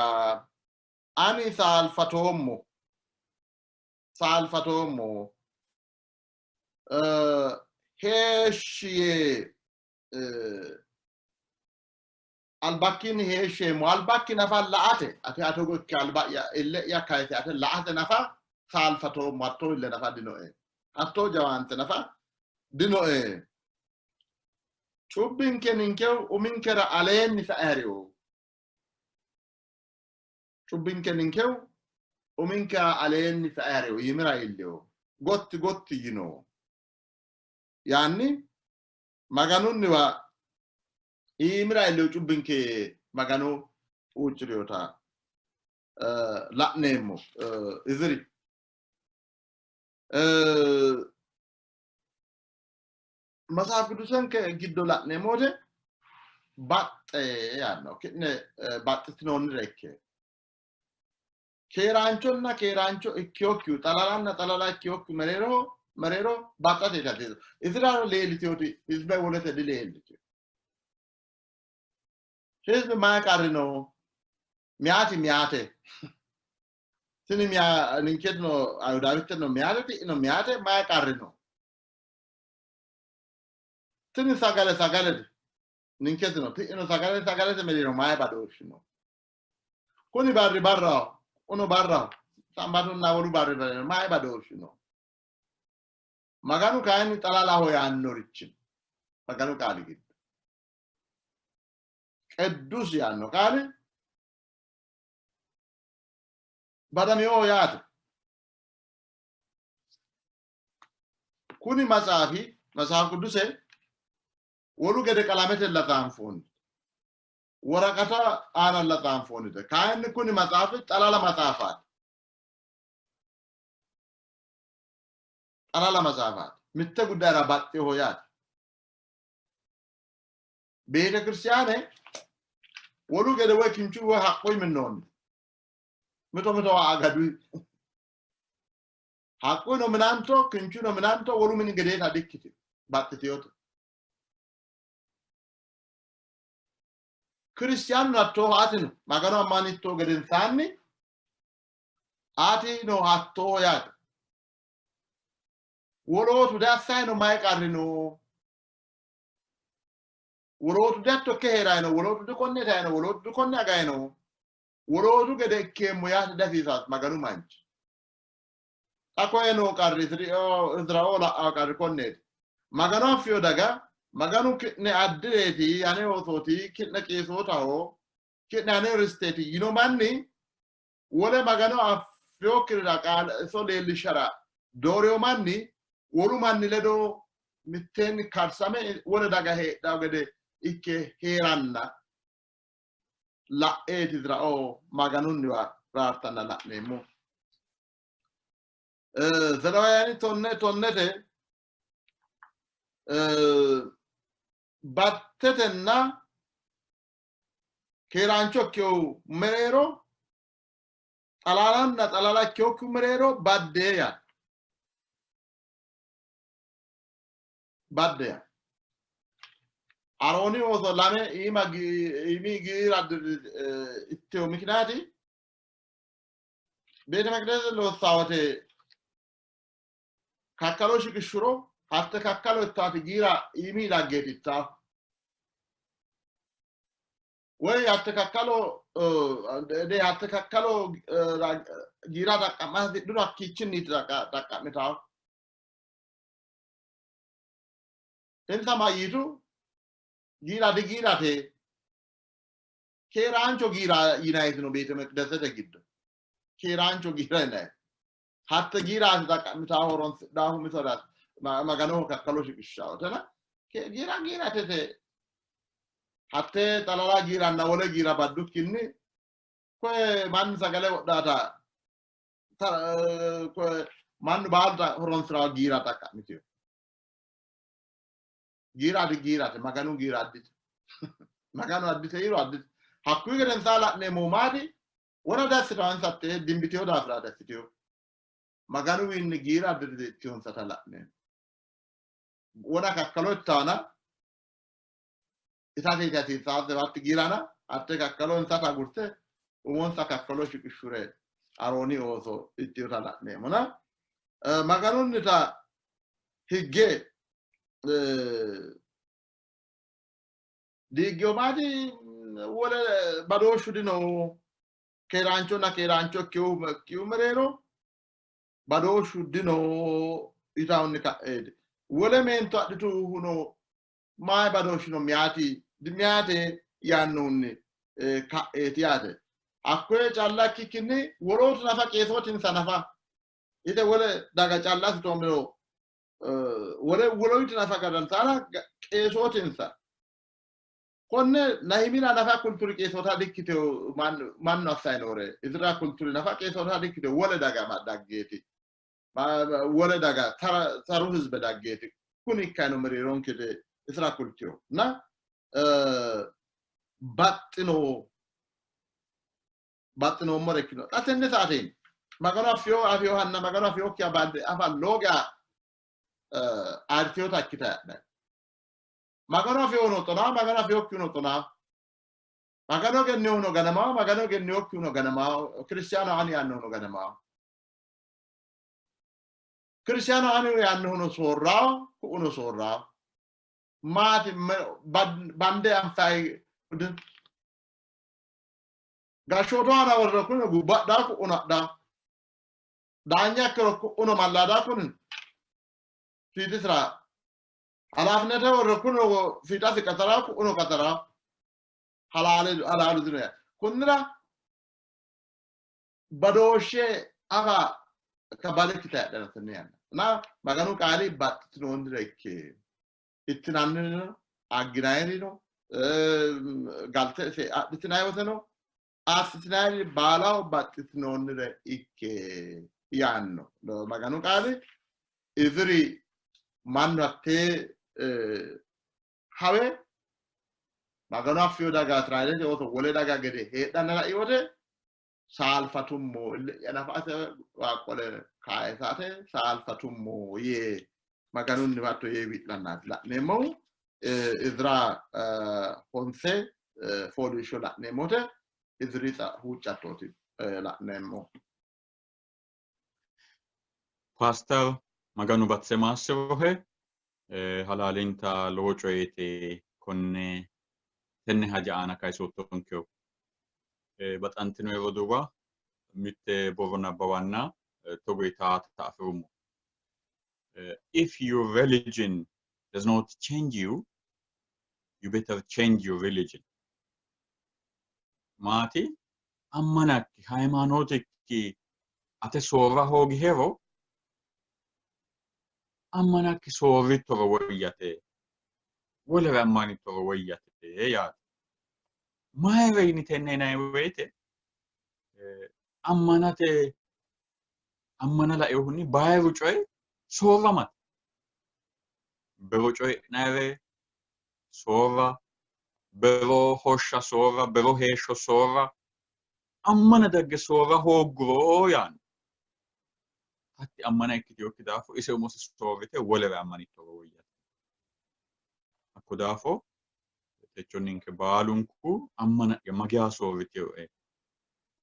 [SPEAKER 3] ani saalfatoommo saalfatoommo heeshshi yee albakkiinni heeshsheemmo albakki nafa la''ate ate atogo ikke alba'ya ille'ya kayise ate la''ate nafa saalfatoommo hattoo ille nafa dinoe hattoo jawaante nafa dinoe cubbinke ninke uminkera aleenni sae hari'o. Cubbinke ninkehu uminke aleenni sae ha'reyo iimira iilleyo gotti gotti yino yaanni Maganunniwa iimira iilleyo cubbinke Magano huucci'rinota la'neemmo. Iziri Maxaafu Qiddusenke giddo la'neemmo wote baxxe yaanno. Ki'ne baxxitinoonnire ikke. Keeraanchonna keeraancho ikkiyokkihu, xalalanna xalala ikkiyokkihu mereero mereero baxxate hasiisanno. Isirano leellitiyoti hizbe wolete dileellitiyo. Hizbe mayi qarri no? Miyaati miyaate. Tini miya ninketino Ayhudaawiteno miyaate ti'ino miyaate mayi qarri no? Tini sagale sagalete. Ninketino ti'ino sagale sagalete mereero mayi badooshshi no? Kuni barri barraho, uno barraho, sambatunna wolu barri mereero mayi badooshshi no? Maganu kayinni xalalaho yaannorichi Maganu qaali giddo qeddus yaanno qaali badaminoho yaate. Kuni maxaafi Maxaafu Qiduse wolu gede qalamete xaanfoonni woraqata aana xaanfoonnite. Kayinni kuni maxaafi xalala maxaafaati. Xalala maxaafaati. Mitte guddayira baxxinoho yaate. Beetekiristiyaane wolu gede woy kinchu woy haqqu minnoonni. Mito mitowa agadu haqquno minanto kinchuno minanto wolu mini gedeeta dikkitino baxxitinote. Kiristiyaanu hattooho atino Magano ammanitto gedensaanni atino hattooho yaate. Wolootu diassayino mayi qarri no? Wolootu dihatto ikke hee'rayino, wolootu dikonne itayino, wolootu dikonne agayino, wolootu gede ikkeemmo yaate dihasiisaas Maganu manchi. Xa koye noo qarri Israeele la'ao qarri konneeti. Maganu affiyo daga, Maganu ki'ne addireeti, ane oosooti, ki'ne qeesootaho, ki'ne ane risteeti yino manni wole Magano affinokkirira qaale iso leellishara doorino manni wolu manni ledo mitteenni karsame wole daga heedhanno gede ikke hee'ranna la'eeti Israeele Maganunniwa raartanna la'neemmo. Zelewaawuyaani tonne tonnete battetenna keeraancho ikkinohu mereero xalalanna xalala ikkinokkihu mereero baddee yaa badde yaa Arooni ooso lame iima iimi giira itteyo mikinaati Beete Maqidese loossaa wote kakkalo shiqishshuro hatte kakkalo ittaati giira iimi dhaggeeti ittaa. Woy hatte kakkalo de hatte kakkalo giira xaqqa'ma hasidhuro hakkiichinniiti xaqqa'mitaahu. Insa mayyitu? Giira digiirate keeraancho giira yinayitino beete meqidesete giddo keeraancho giira yinayiti hatte giiraati xaqqa'mitaahu horonsidhaahu mitore maganoho kakkalo shiqishshaahu tena giira giiratete hatte xalala giiranna wole giira baddukkinni koye mannu sagale wodhaata koye mannu baalu horonsi'raa giira xaqqa'mitino giira digiirate maganu giira addite maganu addite yiiro addite hakkuyi gedensaa la'neemmohu maati wona dassitaansa hatte dimbiteyo daafira dassiteyo maganuwiinni giira additeyonsata la'neemmo wona kakkalo ittaana itate hasiissaase hatti giirana hatte kakkalo insata agurte umonsa kakkalo shiqishshure Arooni ooso ittiyota la'neemmona Maganunnita higge diiggeyo maati wole badooshshu dino keeraanchonna keeraancho ikkihu mereero badooshshu dino yitahunni ka'eeti wole meento adhituhuno mayi badooshshi no miyaati miyaate yaannohunni ka'eeti yaate. Hakkoye calla ikkikkinni wolootu nafa qeesootinsa nafa ite wole daga calla assitoommero wole wolootu nafa gadantara qeesootinsa konne Nahimira nafa kulturi qeesoota dikkiteo mannu assayi noore Izira kulturi nafa qeesoota dikkiteo wole daga daggeeti wole daga taru hizbe daggeeti kuni ikkayino mereeronke isira kultiyo na baxxino baxxinoommore ikkino xa tenne saateeni Maganu afiyo afiyohanna Maganu afiyokkiha bande afa lowo geya ayirriteyota ikkita heedhanno. Maganu afiyohuno xonaa, Maganu afiyokkihuno xonaa. Maganu egennihuno ganamaa, Maganu egenniyokkihuno ganamaa, kiristiyaanu ani yaannohuno ganamaa. Kiristiyaanu ani yaannohuno soorraa, ku'uno soorraa. Maati bande anfayi gashshootu aana worro kuni gubbadhaa ku'uno adhaa. Daanya ikkiro ku'uno mallaadaa kuni fiixisira halaafinete worro kuno fiixasi qaxaraa ku'uno qaxaraa halaale halaalu dino yaate. Kunnira badooshshe afa kabbaade ikkita heedhano tenne yanna. Na Maganu qaali baxxitinoonnire ikke ittinannirino agginayirino galte adhitinanni woteno assitinanniri baalaho baxxitinoonnire ikke yaanno Maganu qaali. Iziri mannu hattee hawe Maganu affiyo daga Israeelete ooso wole daga gede heedhanna lai wote saalfatummo ille'ya nafa ate qole kayisate saalfatummo yee Maganunniwa hatto yee wi'lannaati la'neemmohu. Izira honse fooliishsho la'neemmote Iziri huuccattooti la'neemmo.
[SPEAKER 2] Paaster Maganu batise maassirohe halaalinta lowo coyeeti konne tenne haja aana kayisoottonkehu. Baxantino roduuwa mitte borro nabbawanna togo yitaata afi'rummo. If your religion does not change you, you better change your religion. Maati ammanakki hayimaanootikki ate soorra hoogihero ammanakki soorrittoro woyyate, wolere ammanittoro woyyate yaate. Mayira yini tenne yinanni woyite ammanate ammana lainohunni bayiru coyi soorramate. Bero coyi'nayire soorra, bero hoshsha soorra, bero heeshsho soorra, ammana dagge soorra hoogguro yaanno. Hatti ammana ikkitinokki daafo ise umose soorrite wolere ammanittoro woyyate. Hakko daafo techo ninke baalunku ammana'ya mageya soorritinoe,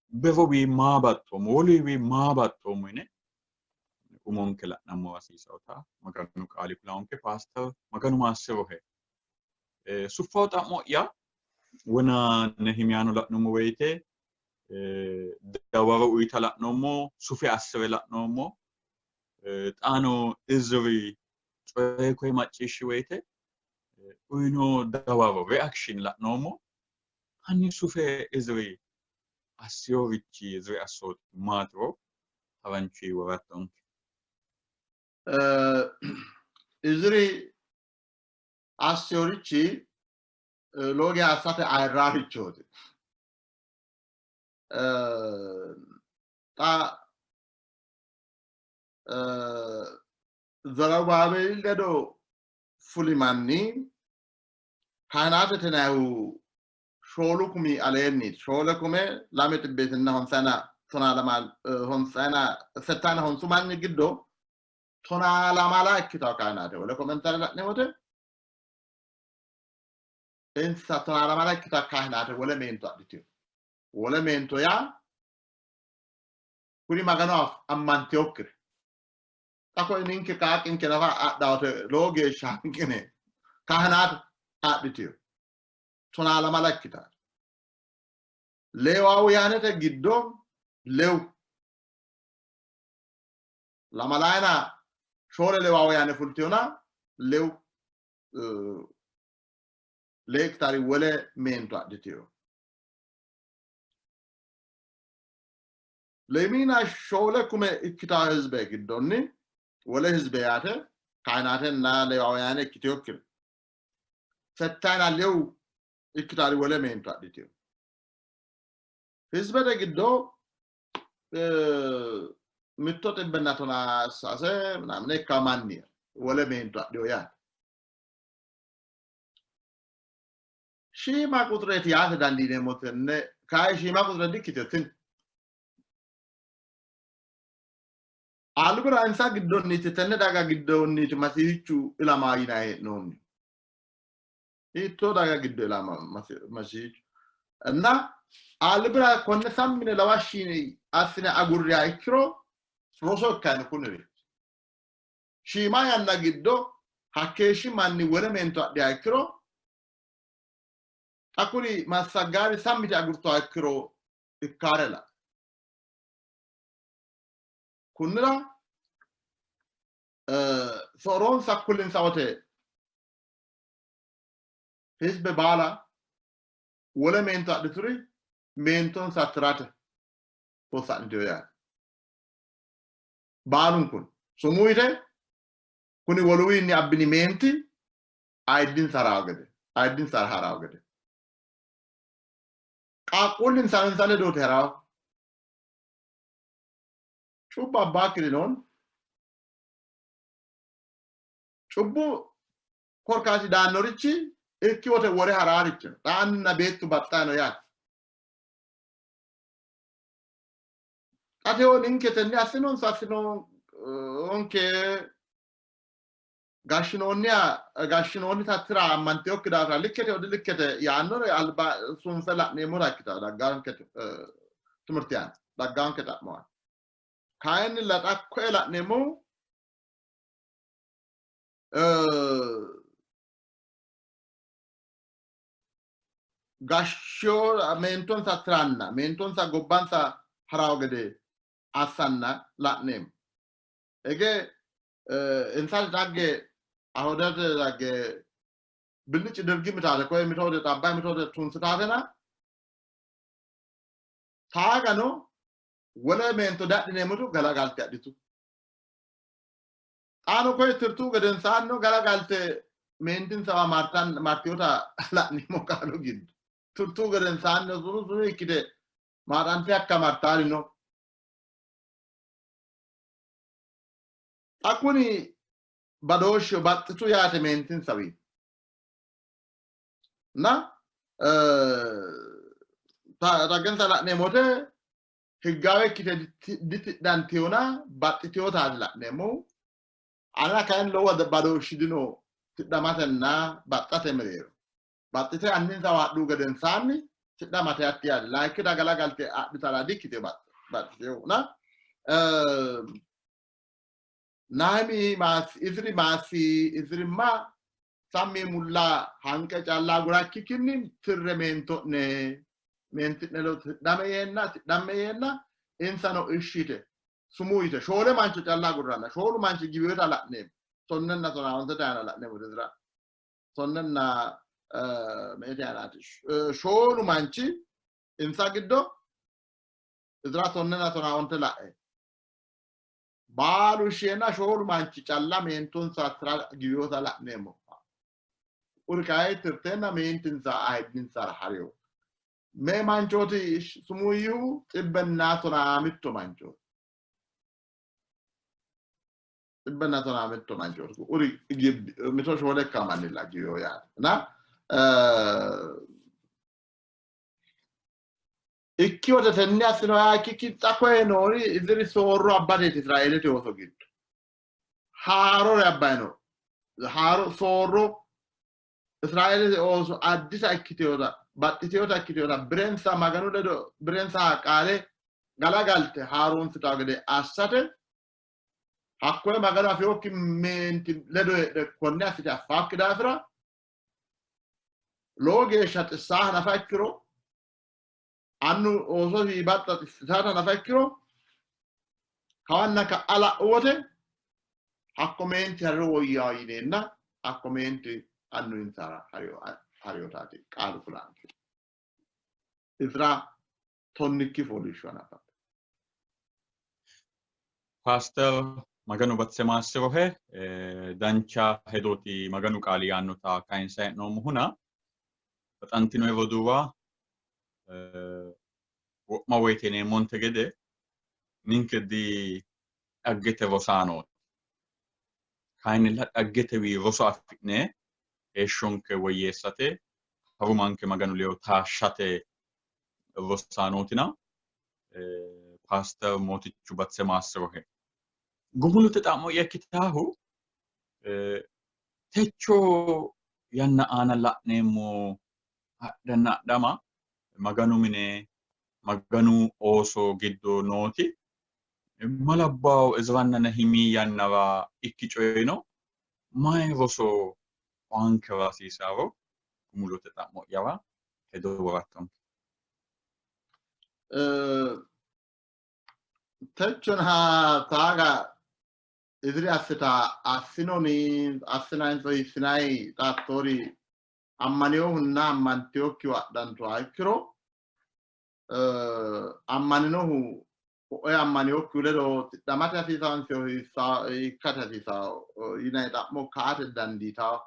[SPEAKER 2] berowii maa baxxoommo, woluyiwii maa baxxoommo yine umonke la'nammo hasiisawota Maganu qaali kulanke. Paaster Maganu maassirohe. Suffawo xa'mo'ya wona Nehimiyaano la'nummo woyite dawaro uyita la'noommo, sufe assire la'noommo. Xaano Iziri coye koye macciishshi woyite uyino dawaro reaction la'noommo. Hanni sufe Iziri assiyorichi Iziri assooti maatiro haranchuyi worattonke.
[SPEAKER 3] Iziri assiyorichi lowo geya assate ayirraarichooti. Xa Zerubaabeeli ledo fuli manni kaahinaatete yinannihu shoolu kumi aleenniiti. Shoole kume lame xibbeetinna honsayina tonaa lama honsayina settayina honsu manni giddo tonaa lamala ikkitawo kaahinaate. Wole komentare la'neemmo wote insa tonaa lamala ikkitawo kaahinaate wole meento adhitino. Wole meento yaa kuri Magano ammantinokkire. Xa koye ninke qaaqqinke nafa adhawote lowo geeshsha hanqine kaahinaate adhitino. Tonaa lamala ikkitanno. Leewaawuyaanete giddo lewu lamalayina shoole Leewaawuyaane fultinona lewu lee ikkitari wole meento adhitino. Lemiina shoole kume ikkitaa hizbe giddonni wole hizbe yaate kahinaatenna Leewaawiyaane ikkitinokkiri settayina lewu ikkitaari wole meento adhitino. Hizbete giddo mitto xibbenna tonaa sase ምናምን ikkaa manni wole meento adhino yaate. Shiima quxireeti yaate dandiineemmo tenne kayi shiima quxire dikkitino tini. Albira insa giddonniiti tenne daga giddonniiti Masihichu ilama yinanni hee'noonni. Hiittoo daga giddo ilama Masihichu? እና albira konne sammine lawashshi assine agurriha ikkiro roso ikkanno kuniri. Shiima yanna giddo hakkeeshshi manni wole meento adhiha ikkiro xa kuri massaggaari sammite agurtuha ikkiro ikkaare la. Kunnira so'ronsa kulinsa wote hizbe baala wole meento adhituri meentonsa tirate wossa'nitino yaate. Baalunkun sumuu yite kuni woluwiinni abbini meenti ayiddinsa harawo gede ayiddinsa harawo gede qaaqquullinsa insa ledooti harawo. Cubbu abbaakki dinoon cubbu korkaati daannorichi ikki wote wore haraarichi no. Xa anna beettu baxxaano yaate. Xa tewo ninke tenne assinonsa assinonke gashshinoonniha gashshinoonnita tira ammantinokki daafira likkete odi likkete yaannore alba sunfe la'neemmora ikkita daggaanke timirti aana daggaanke xa'muwa. Kayinni laxa koe la'neemmohu gashsho meentonsa tiranna meentonsa gobbansa harawo gede assanna la'neemmo. Ege insa dhagge Ayhudete dhagge billici dirgi mitaate koye mitoode xabbay mitoode tunsitaatena taagano wole meento dadhineemmotu galagalte adhitu. Xaano koye tirtu gedensaanno galagalte meentinsawa martan martiyota la'neemmo qaalu giddo. Turtuu gedensaanno sunu sunu ikkite maaxante hakka martaari no. Xa kuni badooshshu baxxitu yaate meentinsawi. Na xaggensa la'neemmo wote higgaawe ikkite ditidhantiyona baxxitiyotaati la'neemmohu. Anera kayinni lowo badooshshi dino tidhamatenna baxxate mereero. Baxxite anninsawa hadhuhu gedensaanni tidhamate hatti yaate. Layinki daga galagalte adhitara dikkitino baxxitiyona. Nahimi maassi Iziri maassi Izirimma sammi mulla hanqe calla agura ikkikkinni tirre meento'ne meenti'ne ledo tidhame yeenna tidhamme yeenna insano ishshi yite sumuu yite shoole mancho calla agurranna shoolu manchi giwiyota la'neemmo. Tonnenna tonaa ontete aana la'neemmo Izira tonnenna meete aanaati. Shoolu manchi insa giddo Izira tonnenna tonaa onte la'e baalu isheenna shoolu manchi calla meentonsa tira giwiyota la'neemmo. Uri kayi tirteenna meentinsa ayiddinsara hariyo. Mee manchooti sumuu yiihu xibbenna tonaa mitto manchooti. Xibbenna tonaa mitto manchooti. Uri mito shoole ikka mannilla giwiyo yaate. Na Ikki wote tenne assinoha ikkikki xa koye noori Iziri soorro abbateeti Israeelete ooso giddo. Haarore abbayi no. Haaro soorro Israeelete ooso addisa ikkiteota baxxiteota ikkiteota birensa Maganu ledo birensa qaale galagalte haaroonsitawo gede assate hakkoye Maganu afinokki meenti ledo heedhe konne assite affaakki daafira lowo geeshsha xissaaha nafa ikkiro annu oososi baxxa xissisaata nafa ikkiro kawanna ka'a la'u wote hakko meenti hariro woyyaa yineenna hakko meenti annu insara hariyotaati qaalu kulanke. Izira tonnikki fooliishsho hanafate.
[SPEAKER 2] Paaster Maganu batise maassirohe dancha hedooti Maganu qaali yaannota kayinsa hee'noommohuna baxantino roduuwa wo'ma woyte yineemmonte gede ninke di dhaggete rosaanooti. Kayinnilla dhaggetewi roso afi'ne heeshshonke woyyeessate harumanke Maganu ledo taashshate rosaanootina Paaster Mootichu batise maassirohe. Gumulote xa'mo'ya ikkitaahu techo yanna aana la'neemmo adhanna adhama Maganu mine Maganu ooso giddo nooti malabbawo Izranna Nehimi yannara ikki coyino mayi roso aankera hasiisaaro gumulote xa'mo'yara hedo worattonke.
[SPEAKER 3] Techona taaga Iziri assita assinoni assinayinso hiissinayi xaattoori ammaninohunna ammantiyokkihu adhantuha ikkiro ammaninohu ko'e ammaniyokkihu ledo tidhamate hasiisaansiho hiikkate hasiisawo yinanni xa'mo kaate dandiitawo.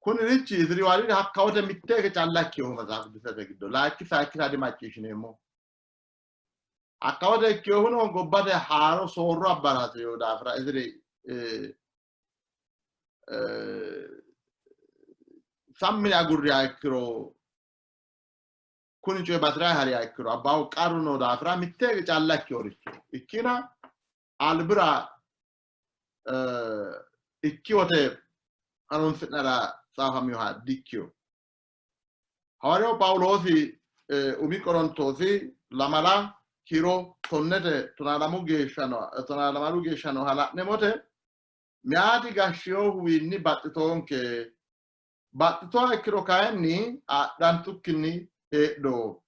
[SPEAKER 3] Kunirichi Iziri waariri hakkawote mitteeke calla ikkinohu Maxaafu Qidusete giddo layikki sayikkita dimacciishshineemmo. Hakkawote ikkinohuno gobbate haaro soorro abbara hasi'rino daafira Iziri sammine agurriha ikkiro kuni coyi bati'rayi hariha ikkiro abbaahu qarru noo daafira mitteeke calla ikkinoricho ikkina albira ikkiwote harunsi'nara tsaafaminoha dikkino. Hawaariyawu Phaawuloosi umi Qorontoosi lamala kiiro tonnete tonaa geeshsha tonaa lamalu geeshsha nooha la'nemote meyaati gashshinohuwiinni baxxitoonke baxxitoha ikkiro kayinni adhantukkinni heedho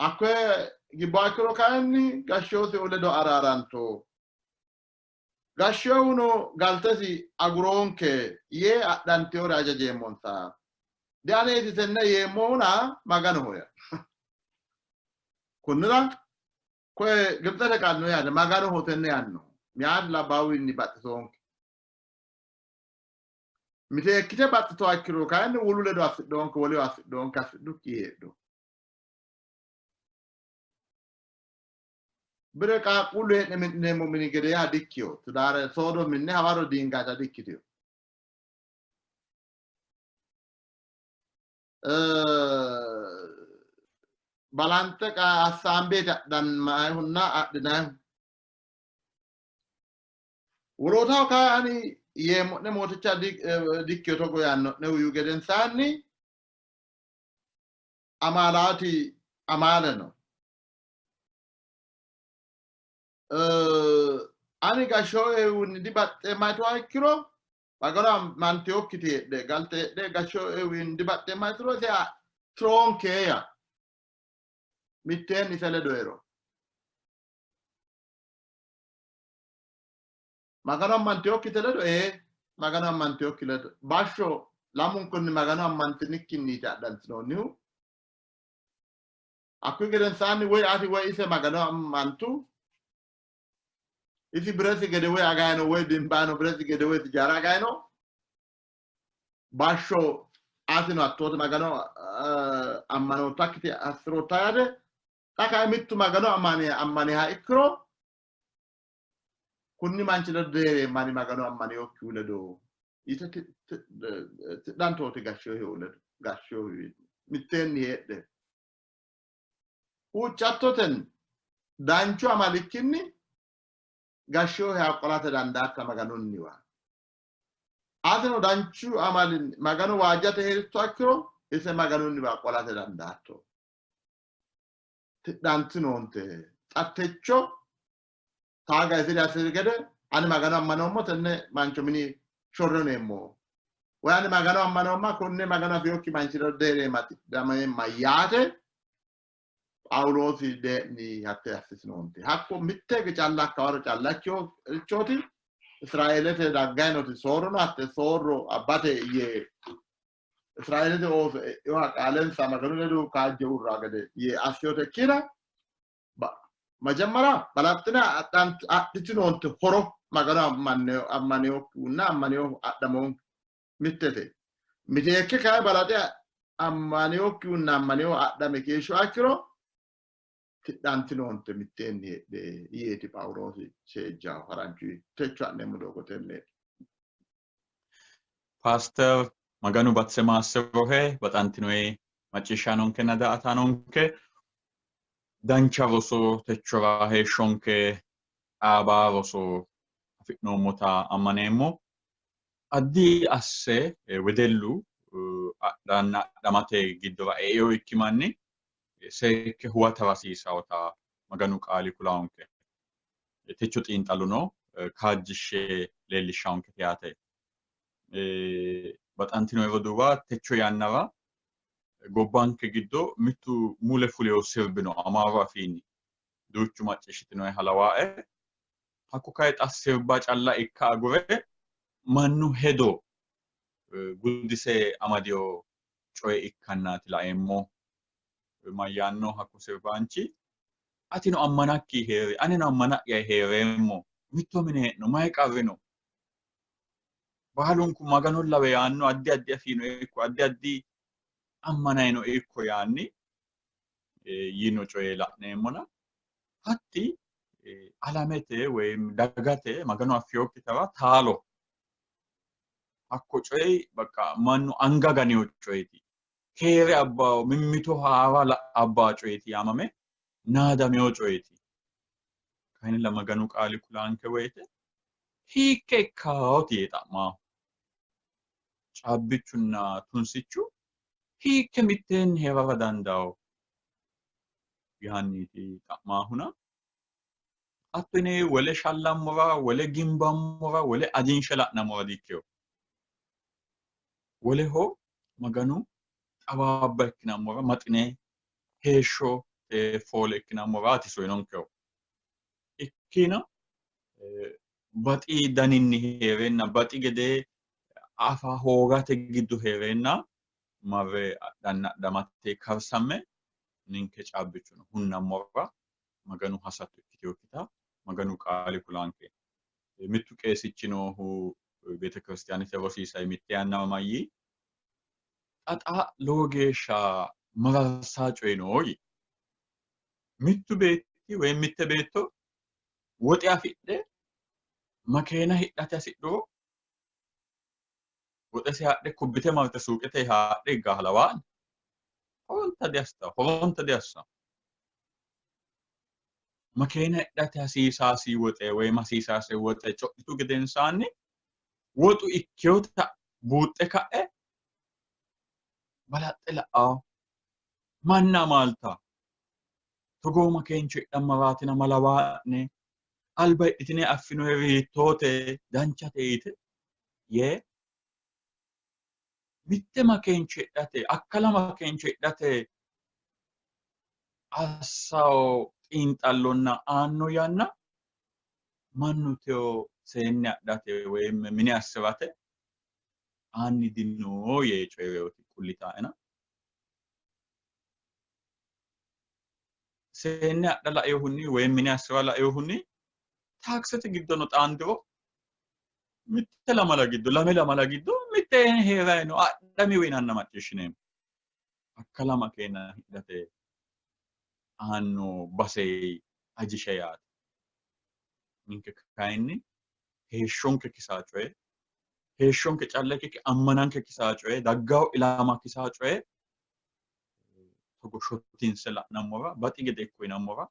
[SPEAKER 3] hakkoye gibboha ikkiro kayinni gashshoosihu ledo araaranto gashshiyohuno galtesi aguroonke yee adhanteyore hajajeemmonsa. Dianeeti tenne yeemmohuna Maganoho ya. Kunnira koye Gibitsete qaali no yaate Maganoho tenne yaanno. Meyaati labbaahuwiinni baxxitoonke. Miteekkite baxxitoha ikkiro kayinni wolu ledo assidhoonke, woleho assidhoonke, assidhukki heedho. Bire qaaqquullu hee'ne mi'nineemmo mini gedeeha dikkino. Tidaare soodo minne hawarro diingata dikkitino. Balanxe assaambeeti adhannaayihunna adhinayihu. Wolootaho kayi ani yeemmo'ne mooticha dikkino togo yaanno'nehu yiu gedensaanni amaalaati amaale no. Ani gashshooehunni dibaxxeemma yituha ikkiro Magano ammanteyokkiti heedhe galte heedhe gashshooehunni dibaxxeemma yituro ise tiroonkeeya mitteenni ise ledo hee'ro. Magano ammanteyokkite ledo ee Magano ammanteyokki ledo bashsho lamunkunni Magano ammantinikkinniiti adhantinoonnihu. Hakkuyi gedensaanni woy ati woy ise Magano ammantu, isi biresi gede woy agayino woy dimbayino biresi gede woy sijaara agayino, bashsho atino hattoote Magano ammanoottakkiti assi'rootta yaate. Xa kayi mittu Magano ammaniha ikkiro kunni manchi ledo deereemmani Magano ammaniyokkihu ledo yite tidhantooti gashshiyohu ledo gashshiyohu mitteenni heedhe huuccattotenni danchu amalikkinni gashshiyoheha qolate dandaatta Maganunniwa. Atino danchu amalinni Magano waajjate hee'ritto ikkiro ise Maganunniwa qolate dandaatto. Tidhantinoonte. Xa techo taaga isiri assiri gede ani Magano ammanoommo tenne mancho mini shorroneemmo. Woy ani Magano ammanoomma konne Magano afinokki manchi ledo deereemma tidhameemma yaate Phaawuloosi dee'ni hatte assitinoonte. Hakko mitte hige calla hakkawaro calla ikkinotichooti Israeelete dagganoti soorrono hatte soorro abbate yee Israeelete ooso e'inoha qaalensa Maganu ledo kaajje uurra gede yee assinote ikkina መጀመሪያ balaxxine adhitinoonte horo Magano ammaninokkihunna ammaninohu adhamoonke mittete. Miteekke kayi balaxe ammaninokkihunna ammaninohu adhame keeshsho akkiro tidhantinoonte mitteenni heedhe yeeti Phaawuloosi seejjaho haranchu techo ha'neemmo doogo tenneeti.
[SPEAKER 2] Paaster Maganu batise maassirohe baxantinoe macciishshaanonkenna daa''ataanonke dancha roso techora heeshshonke dhaaba roso afi'noommota ammaneemmo. Addi asse wedellu adhanna adhamate giddora e'eo ikki manni seekke huwata hasiisawota Maganu qaali kulaonke. Techo xiinxalluno kaajjishshe leellishshaonkete yaate. Baxantino roduuwa techo yannara gobbanke giddo mittu mule fuleyo sirbi no Amaaru afiinni duuchu macciishshitinoeha lawaae. Hakku kayi xa sirba calla ikka agure mannu hedo gudise amadino coye ikkannaati laeemmo. Mayyaanno hakku sirbaanchi? Atino ammanakki hee'ri, anino ammana'ya hee'reemmo, mitto mine hee'no, mayi qarri no? Baalunku Magano lawe yaanno addi addi afiino ikko addi addi ammanayino ikko yaanni yiino coye la'neemmona hatti alamete woyi dagate Magano affinokkitara taalo hakko coyi bakka mannu anga ganino coyeeti keere abbawo mimmito haara abbawo coyeeti yaamame naadamino coyeeti. Kayinnilla Maganu qaali kulaanke woyite hiikke ikkaoti yee xa'maa. Caabbichunna tunsichu hiikke mitteenni hee'rara dandaao yaanniiti xa'maahuna. Hatto yine wole shallammora, wole gimbammora, wole ajinshe la'nammora dikkino. Woleho Maganu xawaabba ikkinammora maxine heeshsho foole ikkinammoraati soyinonkehu. Ikkina baxi daninni hee'reenna baxi gedee afa hoogate giddo hee'reenna marre adhanna adhamate karsamme ninke caabbichono hunnammora Maganu hasatto ikkitinokkita Maganu qaali kulanke. Mittu qeesichi noohu beetekiristiyaanete rosiisay mitte yannara mayyii xa xa lowo geeshsha mararsaa coyi noo yii. Mittu beetti woyi mitte beetto woxe afidhe makeena hidhate hasidhuro woxese haadhe kubbite marte suuqete haadhe higgaa halawaani horonta diassitawo horonta diassawo. Makeena hidhate hasiisaasi woxe woyi hasiisaase woxe codhitu gedensaanni woxu ikkinota buuxxe ka'e balaxxe la'awo manna amaalta togoo makeencho hidhammaraatina malawaa'ne alba hidhitine affinoeri hiittoote danchate yite yee mitte makeencho hidhate akkala makeencho hidhate assawo xiinxallonna aanno yanna mannu teyo seenne adhate woyi mine assi'rate aanni dino yee coyi'reoti kullitaena. Seenne adha lainohunni woyi mine assi'ra lainohunni taaksete giddono xaandiro mitte lamala giddo lame lamala giddo mitte hee'rayi no adhami yinanna macciishshineemmo. Akkala makeena hidhate aanno base ajishe yaate. Ninke kayinni heeshshonke kisaa coye heeshshonke calla ikkikki ammananke kisaa coye daggawo ilama kisaa coye togo shottinse la'nammora baxi gede ikko yinammora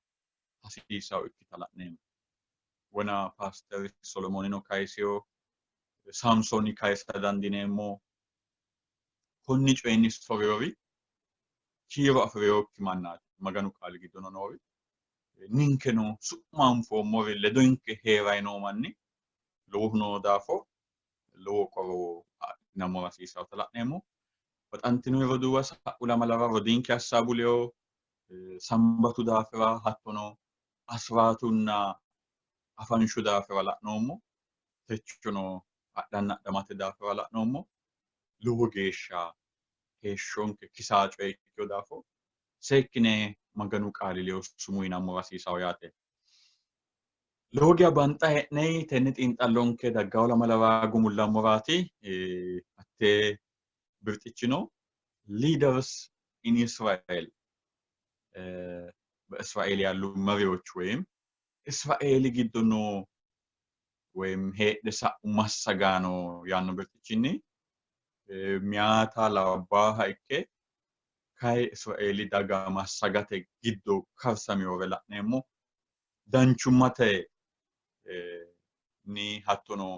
[SPEAKER 2] hasiisawo ikkita la'neemmo. Wona paaster Solomoonino kayisewo Saamsooni kayisa dandiineemmo. Konni coyinni soriyori kiiro afi'rinokki mannaati Maganu qaali giddono noori. Ninkeno su'ma anfoommori ledonke hee'ray noo manni lowohu noo daafo lowo qorowo adhinammora hasiisannota la'neemmo. Baxantino roduuwa sa'u lamalara rodiinke Hassaabu ledo sambatu daafira hattono asiraatunna afanshu daafira la'noommo. Techono adhanna adhamate daafira la'noommo. Lowo geeshsha heeshshonke kisaa coye ikkino daafo seekkine Maganu qaali ledo sumuu yinammora hasiisawo yaate. Lowo geya banxa hee'ney tenne xiinxallonke daggawo lamalara gumullammoraati. Hattee birxichino Leaders in Israel በእስራኤል ያሉ መሪዎች ወይም እስራኤል giddo noo ወይም heedhe sa'u massagaano yaanno birxichinni meyaata labbaaha ikke kayi Israeeli daga massagate giddo karsamewore la'neemmo. Danchummate ni hattono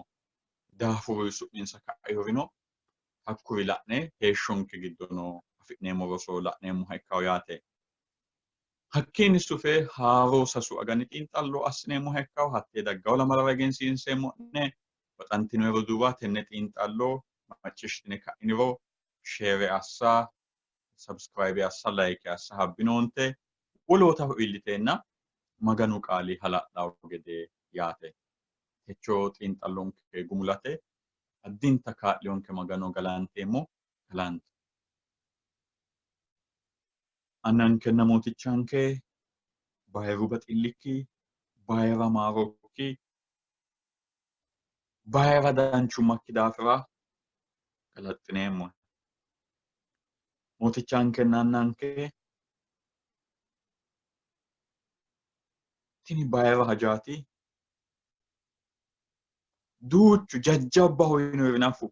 [SPEAKER 2] daafuru su'minsa kaihorino hakkuri la'ne heeshshonke giddono afi'neemmo roso la'neemmoha ikkawo yaate. Hakkiinni sufe haaro sasu agani xiinxallo assineemmoha ikkawo hattee daggawo lamalara egensiinseemmo'ne. Baxantino roduuwa tenne xiinxallo macciishshitine ka'iniro share assa, subscribe assa, like assa habbinoonte, wolootaho iilliteenna Maganu qaali hala'lawo gede yaate. Techo xiinxallonke gumulate addinta kaa'liyonke Magano galanteemmo, galanto. Annankenna Mootichanke bayiru baxillikki, bayira maarokki, bayira danchummakki daafira galaxxineemmo. Mootichankenna Annanke tini bayira hajaati. Duuchu jajjabbaho yinoyiri nafu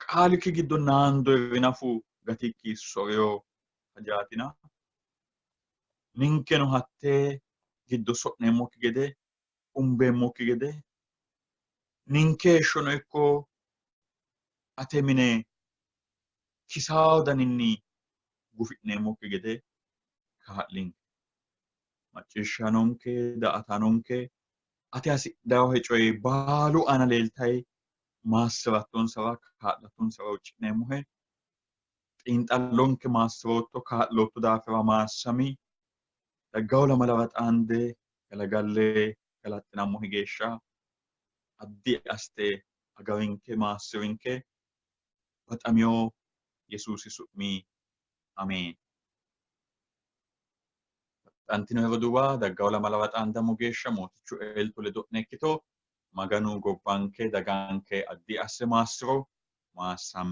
[SPEAKER 2] qaalikki giddo naandoyiri nafu gatikki soreyo hajaatina ninkeno hattee giddo so'neemmokki gede umbeemmokki gede ninke heeshshono ikko ate mine kisawo daninni gufi'neemmokki gede kaa'linke. Macciishshaanonke, daa''ataanonke ate hasidhawohe coyi baalu aana leeltayi maassi'rattonsara kaa'lattonsara huucci'neemmohe. Xiinxallonke maassi'rootto kaa'lootto daafira maassami. Daggawo lamalara xaande galagalle galaxxinammohe geeshsha addi aste agarinke maassi'rinke. Baxamiyo Yesuusi su'mi ameen. Baxantino roduuwa daggawo lamalara xaandammo geeshsha Mootichu elto ledo'ne ikkito. Maganu gobbanke daganke addi asse maassiro maassam.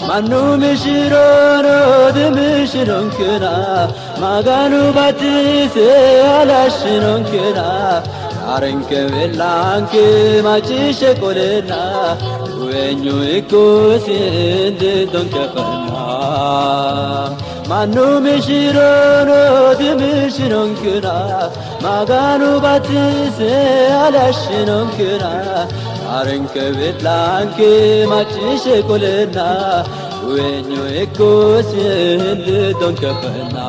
[SPEAKER 4] Mannu mishirono dimishironkena Maganu batise halashshinonkena Arenke belanke macciishshe qolena Guwenyu ikkosi indidonkefena Mannu mishirono dimishironkena Maganu batise halashshinonkena Arenke belanke macciishshe qolena Guwenyu ikkosi indidonkefena.